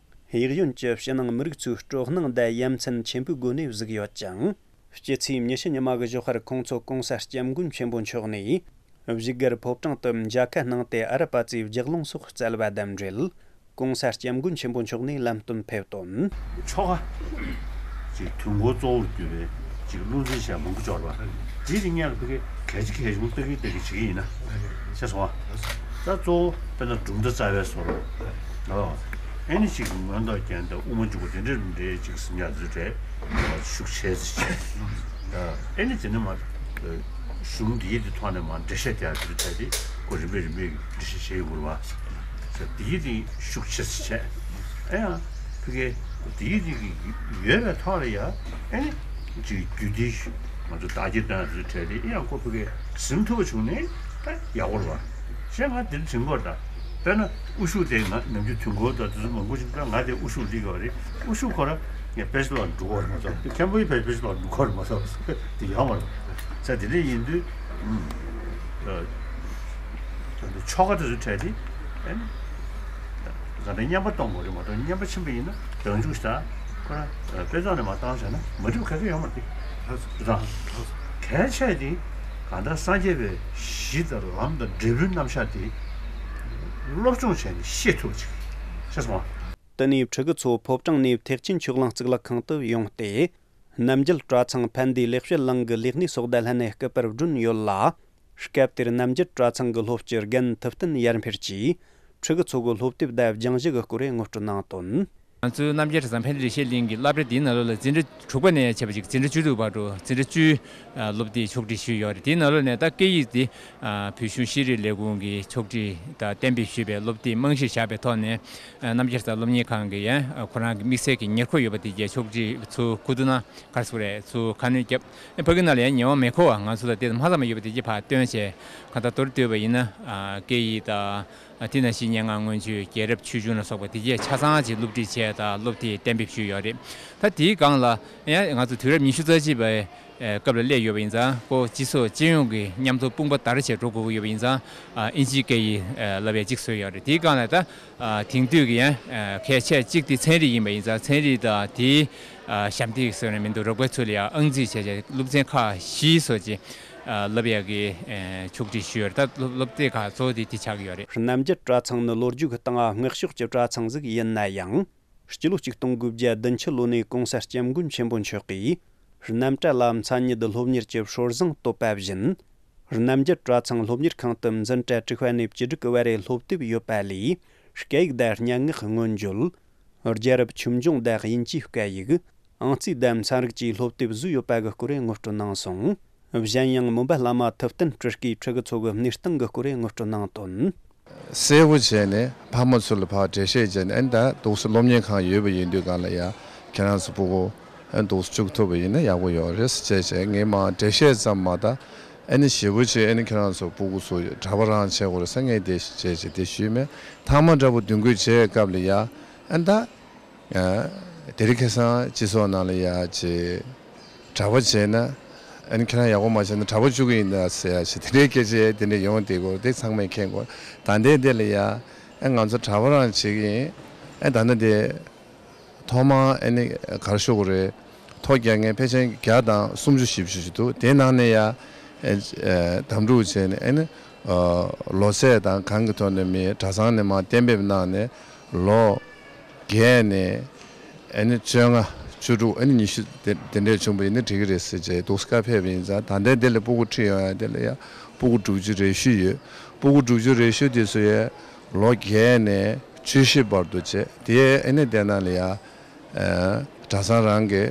གཡས་གཡོན་གྱི་ཕྱི་ནང་མི་རིགས་ཚོས་སྤྲོ་སྣང་དང་ཡ་མཚན་ཆེན་པོའི་སྒོ་ནས་གཟིགས་ཡོད་ཅིང་། སྤྱི་ཚེས་ཉི་ཤུ་ཉི་མ་གི་ཞོགས་ཁར་ཁོང་ཚོ་༸གོང་ས་༸སྐྱབས་མགོན་ཆེན་པོ་མཆོག་ནས་བཞུགས་སྒར་ཕོ་བྲང་དུ་མཇལ་ཁ་གནང་སྟེ། ཨ་ར་པ་ཙའི་ལྗགས་ལུང་སོགས་སྩལ་བ་དང་འབྲེལ། ༸གོང་ས་༸སྐྱབས་མགོན་ཆེན་པོ་མཆོག་ནས་ལམ་སྟོན་ཕེབས་དོན། ཆོ་ག་ཅིག་དུས་འཁོར་གཙོ་བོར་གྱུར་པའི་ཅིག་བློ་འཛིན་བྱས་མང་པོ་འབྱོར་བ། དེ་དེ་སྔོན་ལ་ཕ་གི་གལ་ཆེ་གལ་ཆུང་ལྟ་གི་ལྟ་གི་བྱེད་ཀྱི་ཡིན་ན། ཤེས་སོང་ཨ། ད་གཙོ་བོ་དཔེར་ན་གྲུབ་མཐའ་རྩ་བའི་བཟོ་འདྲ། ཨེ་ནི་ཅིག་མངོན་རྟོགས་རྒྱན་དང་དབུ་མ་འཇུག་པ་དེ་འདྲ་འདྲའི་ཅིག་ཟིན་ཡག་ཚུལ་རེད། ཤུགས་ཆེ་ཙི་བྱས། ཨེ་ནི་དེ་ནི་མ་གཞུང་འདིའི་དེ་ཐོག་ནས་མ་འགྲེལ་བཤད་རྒྱག་ཚུལ་ཐད་དེ་ཁོ་རིམ་པས་རིམ་པས་འགྲེལ་བཤད་བྱེད་དགོས་པ། འདིའི་དེ་ཤུགས་ཆེ་ཙི་བྱས། ཨེ་ཡང་ཕ་གི་འདིའི་དེ་གི་ཡོད་པའི་ཐོག་ལ་ཡ་ཨེ་ནི་ཅིག་རྒྱུད་སྡེ་ང་ཚོ་བདག་གིར་བཏང་ཚུལ་ཐད་དེ་ཨེ་ཡང་ཁོ་ཕ་གི་ཟིན་ཐུབ་པ་བྱུང་ནས་ད་ཡག་པོ་རེད་པ། གཞན་ང་འདིར་དྲན་གྱི་ཡོད་ད། དཔེར་ན་དབུ་ཞུགས་དེ་ང་ནམ་རྒྱུན་དུས་འཁོར་དང་དེ་ཚོ་མང་པོ་ཞིག་ད་ང་དེ་དབུ་ཞུགས་སླེབས་ཡོད་རེད། དབུ་ཞུགས་ཁོ་རང་ངས་བེད་སྤྱོད་ལ་འགྲོ་གི་རེད་མ་གཏོགས། མཁན་པོའི་བེད་སྤྱོད་ལ་འགྲོ་གི་རེད་མ་གཏོགས། དེ་ཡོད་མ་རེད། ས་དེ་འདྲ་ཡིན་དུས་ཨ་ཆོ་ག་དེ་ཚོ་འཕྲད་དེ་ཨ་ནི་ང་ཚོ་བསྙེན་པ་གཏོང་དགོས་རེད་མ་གཏོགས། བསྙེན་པ་ཆེན་པོ་ཡིན་ན་བདག་འཇུག་ད་ཁོ་རང་དཔེ་བཙོན་ནས་མར་བཏང་བྱས་ན་མ་འགྲིག་པ་ག་གེ་ཡོད་མ་རེད། ད་གལ་ཆེ་དེ་གང་ལྟར་སངས་རྒྱས་པའི་གཞི་དང་ལམ་དང་འབྲས་བུའི་རྣམ་གཞག་དེ་སློབ་སྦྱོང་བྱས་ནས་ཤེས་ཐུབ་པ་ཅིག་ཤེས་སོང་ང་། དེ་ནས་ཕྲུ་གུ་ཚོ་ཕོ་བྲང་ནས་ཐེག་ཆེན་ཆོས་གླིང་གཙུག་ལག་ཁང་དུ་ཡོང་སྟེ། རྣམ་རྒྱལ་གྲྭ་ཚང་ཕན་བདེ་ལེགས་བཤད་གླིང་གི་ལས་སྣེ་སོགས་དང་ལྷན་ནས་སྐུ་པར་བསྒྲོན་ཡོད་ལ། སྐབས་དེར་རྣམ་རྒྱལ་གྲྭ་ཚང་གི་སློབ་སྤྱི་རྒན་ཐུབ་བསྟན་ཡར་འཕེལ་གྱིས་ཕྲུ་གུ་ཚོ་གི་སློབ་དེབ་དང་སྦྱང་གཞི་གི་སྐོར་ངོ་སྤྲོད་གནང་དོན། ང་ཚོའི་རྣམ་རྒྱལ་གྲྭ་ཚང་ཕན་བདེ་ལེགས་བཤད་གླིང་གི་སློབ་གྲྭ་འདིའི་ནང་ལོགས་ལ་འཛིན་གྲྭ་དྲུག་པ་ནས་བྱས་པ་ཅིག་འཛིན་གྲྭ་བཅུ་དྲུག་བར་དུ་འཛིན་གྲྭ་བཅུའི་སློབ་དེབ་ཕྱོགས་སྒྲིག་ཞུས་ཡོད་རེད། དེའི་ནང་ལོགས་ནས་ད་སྐད་ཡིག་འདི་བོད་གཞུང་ཤེས་རིག་ལས་ཁུངས་ཀྱིས་ཕྱོགས་སྒྲིག་དང་གཏན་འབེབས་ཞུས་པའི་སློབ་དེབ་རྨང་གཞི་བཞག་པའི་ཐོག་ནས། རྣམ་རྒྱལ་གྲྭ་ཚང་སློབ་གཉེར་ཁང་གི་ཡང་ཁོ་རང་གི་དམིགས་བསལ་གྱི་ཉེར་མཁོ་ཡོད་པ་དེ་གའི་ཕྱོགས་སྒྲིག་ཚུར་ཁུ་ཏུ་ན་གར་སོང་རེད། ཚུར་ཁ་སྣོན་བརྒྱབ། ཕ་གི་ནང་ལ་ཡང་ཉེ་བ་མེ་འཁོར་བ་ང་ཚོ་ལ་དེ་ཙམ་ཧ་ལམ་ཡོད་པ་དེ་གའི་ཕར་བཏོན་བྱས་གང་ལྟར་མདོར་བསྡུས་པ་ཡིན་ན་སྐད་ཡིག་དང་། དེ་ནང་བཞིན་སྙན་ངག་མངོན་བརྗོད། རྒྱལ་རབས་ཆོས་འབྱུང་ལ་སོགས་པ་དེ་གའི་ཆ་ཚང་ཅིག་སློབ་ཁྲིད་བྱས་དང་སློབ་དེབ་གཏན་འབེབས་ཞུས་ཡོད་རེད། ད་དེའི་སྒང་ལ་ཡང་ང་ཚོ་དུས་རབས་ཉི་ཤུ་རྩ་གཅིག་པའི་སྐབས་ལ་སླེབས་ཡོད་པ་ཡིན་ཙང་། ཁོ་སྤྱི་ཚོགས་སྤྱི་ཡོངས་ཀྱི་མཉམ་དུ་དཔུང་པ་དར་བྱས་འགྲོ་དགོས་ཀྱི་ཡོད་པ་ཡིན་ཙང་། ཨིན་ཇིའི་སྐད་ཡིག་བསླབ་ཡས་གཅིག་བཟོས་ཡོད་རེད། དེའི་སྒང་ལ་ད་དེང་དུས་ཀྱི་ཡང་གལ་ཆེ་གཅིག་དེ་ཚན་རིག་ཡིན་པ་ཡིན་ཙང་། ཚན་རིག་དང་དེའི་ཞབས་འདེགས་ཟེར་ནས་མི་འདུག་རོགས་པའི་ཚུལ་ལ་ཡང་ཨང་རྩིས་བྱས་བྱས་སློབ་ཚན་ཁག་བཞི་བཟོ་ཅིག་བསླབ་ཡས་ཀྱི་ཕྱོགས་སྒྲིག་ཞུས་ཡོད་རེད། ད་སློབ་སློབ་དེབ་ཁག་གཙོ་བོ་དེ་དེ་ཆགས་ཀྱི་ཡོད་རེད། རྣམ་རྒྱལ་གྲྭ་ཚང་ནི་ལོ་རྒྱུས་ཀྱི་སྟེང་སྔགས་ཕྱོགས་ཀྱི་གྲྭ་ཚང་ཟིག་ཡིན་ན་ཡང་། སྤྱི་ལོ་ཆིག་སྟོང་དགུ་བརྒྱ་བདུན་ཅུ་ལོ་ནས་༸གོང་ས་༸སྐྱབས་མགོན་ཆེན་པོ་མཆོག་གིས་རྣམ་གྲྭ་ལ་མཚན་ཉིད་སློབ་གཉེར་གྱི་སྲོལ་བཟང་བཏོད་པ་བཞིན། རྣམ་རྒྱལ་གྲྭ་ཚང་སློབ་གཉེར་ཁང་དུ་འཛིན་གྲྭ་དྲུག་པ་ནས་བཅུ་དྲུག་གི་བར་རེ་སློབ་དེབ་ཡོད་པ་ལས། སྐད་ཡིག་དང་སྙན་ངག་སྔོན་བརྗོད། རྒྱལ་རབས་ཆོས་འབྱུང་དང་དབྱིན་ཇིའི་སྐད་ཡིག། ཨང་རྩིས་དང་ཚན་རིག་བཅས་སློབ་དེབ་བཟོས་ཡོད་པ་གི་སྐོར་ངོ་སྤྲོད་གནང་སོང་། གཞན་ཡང་མོན་པ་བླ་མ་ཐུབ་བསྟན་སྤྲུལ་སྐུས་ཕྲུ་གུ་ཚོ་གི་གནས་སྟངས་ཀྱི་སྐོར་ངོ་སྤྲོད་གནང་དོན། གསལ་པོ་བྱས་ནས་ཕ་མ་ཚོ་ལ་ཕར་འགྲེལ་བཤད་བྱས་ནས། ཨ་ནི་ད་འདུག་སེ་སློབ་གཉེར་ཁང་ཡོད་པ་ཡིན་དུས་སྒང་ལ་ཡ་ཁྱེད་རང་ཚོ་སྤུ་གུ་ཨ་ནི་འདུག་སེ་བཅུག་ཐུབ་པ་ཡིན་ན་ཡག་པོ་ཡོད་རེད་ཟེར་བྱས་བྱས། ངས་མར་འགྲེལ་བཤད་ཙམ་མ་གཏོགས། ཨ་ནི་ཞེ་པོ་བྱས་ཨ་ནི་ཁྱེད་རང་ཚོ་སྤུ་གུ་ཚོ་གྲྭ་པ་རང་བྱེད་དགོས་རེད་ཟེར་ངས་དེ་བྱས་བྱས་དེ་ཞུས་མེད། ཐ་མ་འདྲ་པོ་འདོན་དགོས་བྱས་སྐབས་ལ་ཡ་ཨ་ནི་ད། ཨ་དེ་རིང་ཁ་སང་སྤྱི་ཚོགས་ནང་ལ་ཡ་ཅིག་གྲྭ་པ་བྱས་ན་ ཨ་ནི་ཁྱེད་རང་ཡག་པོ་མ་བྱས་ན་གྲྭ་པ་བཅུག་གི་ཡིན་ད་ཟེར་ཡ་ཞིག་དེ་འདྲའི་སྐད་ཆ་དེ་འདྲ་ཡོང་བསྡད་ཀྱི་ཡོད་རེད། དེ་ཚང་མས་མཁྱེན་དགོས། ད་ལྟའི་དེ་ལ་ཡ་ཨ་ང་ཚོ་གྲྭ་པ་རང་བྱེད་ཀྱི་ཡིན། ཨ་ད་ལྟ་དེ་ཐོག་མར་ཨ་ནི་ག་རེ་ཞུ་དགོས་རེད། ཐོ་རྒྱག་མཁན་ཕལ་ཆེར་བརྒྱ་དང་སུམ་ཅུ་བཞི་བཅུ་ཞིག་འདུག་དེའི་ནང་ནས་ཡ་ཨ་ཨ་དམ་ཕྲུག་བྱས་ནས་ཨ་ནི་ཨ་ལོ་ཚད་དང་གང་གི་ཐོག་ནས་མི་གྲྭ་ཚང་ནས་མར་གཏན་འབེབས་གནང་ནས་ལོ་བརྒྱད་ནས་ཨ་ནི་བཅོ་ལྔ། བཅུ་དྲུག་ཨ་ནི་ཉི་ཤུ་དེ་དེ་འདྲས་བྱུང་བ་ཡིན་ན་འགྲིག་གི་རེད་ཟེར་བྱས་འདུག་སེ་བཀའ་ཕེབས་པ་ཡིན་ཙང་། ད་ལྟའི་དེ་ལ་སྤུ་གུ་ཁྲིད་ཡོང་ཡ་དེ་ལ་ཡ་སྤུ་གུ་དྲུག་ཅུ་རེ་བཞི་ཡོད། སྤུ་གུ་དྲུག་ཅུ་རེ་བཞི་དེ་ཚོ་ཡ་ལོ་བརྒྱད་ནས་བཅུ་བཞི་བར་དུ་བྱས། དེ་ཨ་ནི་དེ་ནང་ལ་ཡ་ཨ་གྲྭ་ཚང་རང་གི་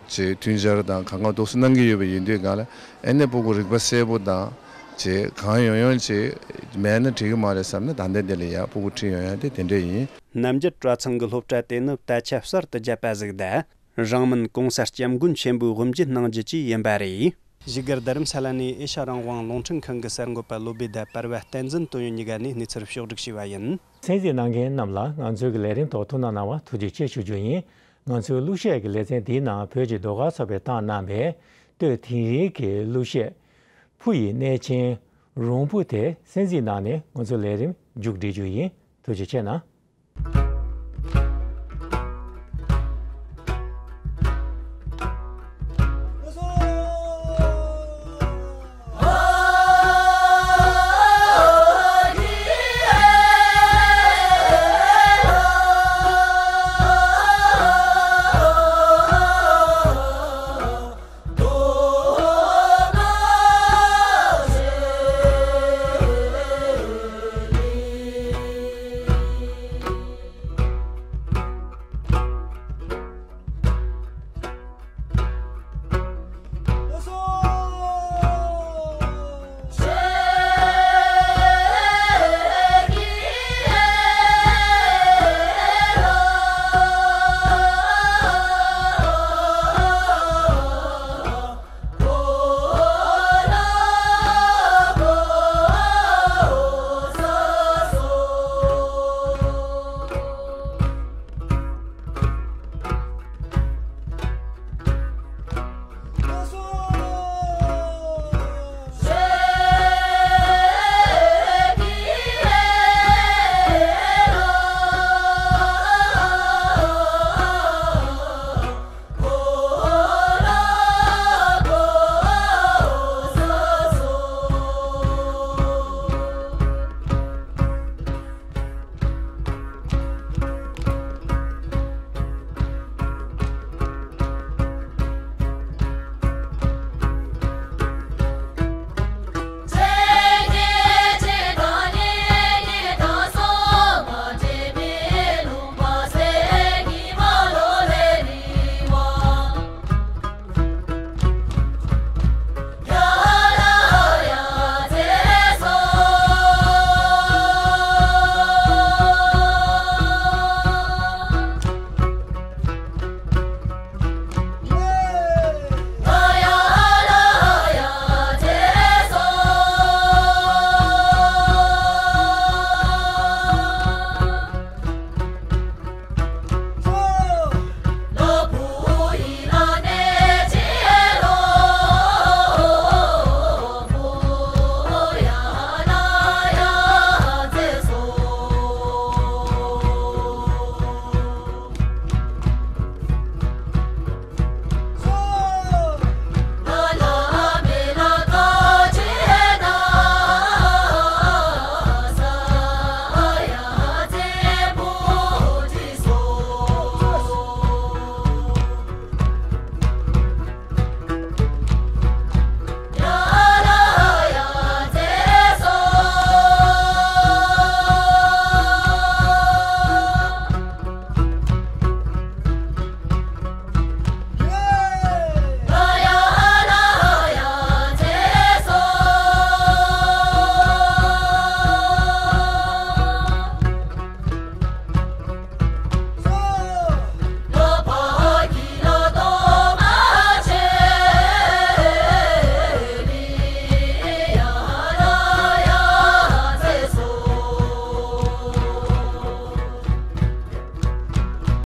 ཅིག་མཐུན་སྦྱོར་དང་གང་ག་འདུག་སེ་གནང་གི་ཡོད་པ་ཡིན་དུས་སྒང་ལ་ཨ་ནི་སྤུ་གུ་རིག་པ་གསལ་པོ་དང་ཅིག་གང་ཡོང་ཡོང་ཅིག་མེད་ན་འགྲིག་གི་མ་རེད་བསམ་ནས་ད་ལྟའི་དེ་ལ་ཡ་སྤུ་གུ་ཁྲིད་ཡོང་ཡ་དེ་དེ་འདྲས་ཡིན། རྣམ་རྒྱལ་གྲྭ་ཚང་གི་སློབ་གྲྭ་དེ་ནི་ད་ཆ་གསར་དུ་བརྒྱབ་པ་ཟིག་དང་། རང་མིན་གོང་ས་སྐྱབས་མགོན་ཆེན་པོའི་དབུ་འབྱེད་གནང་རྒྱུ་བཅས་ཡིན་པ་རེད། བཞུགས་སྒར་རྡ་རམ་ས་ལ་ནས་ཨེ་ཤ་རང་དབང་རླུང་འཕྲིན་ཁང་གི་གསར་འགོད་པ་བློ་བྷེ་དང་པར་བ་བསྟན་འཛིན་དོན་ཡོད་གཉིས་ཀ་ནས་གནས་ཚུལ་ཕྱོགས་བསྒྲིགས་བྱས་པ་ཡིན། གསན་གཟིགས་གནང་མཁན་རྣམས་ལ་ང་ཚོའི་གི་ལས་རིམ་ཐོག་ཐུགས་སྣང་གནང་བར་ཐུགས་རྗེ་ཆེ་ཞུ་རྒྱུ་ཡིན། ང་ཚོའི་གླུ་གཞས་ཀྱི་ལེ་ཚན་འདིའི་ནང་བོད་ཀྱི་ཟློས་གར་ཚོགས་པས་བཏང་གནང་བའི་སྟོད་དིང་རིའི་གི་གླུ་གཞས་ཕུ་ཡི་གནས་ཆེན་རོང་ཕུ་དེ་གསན་གཟིགས་གནང་ནས་ང་ཚོའི་ལས་རིམ་མཇུག་སྒྲིལ་རྒྱུ་ཡིན། ཐུགས་རྗེ་ཆེ་གནང་།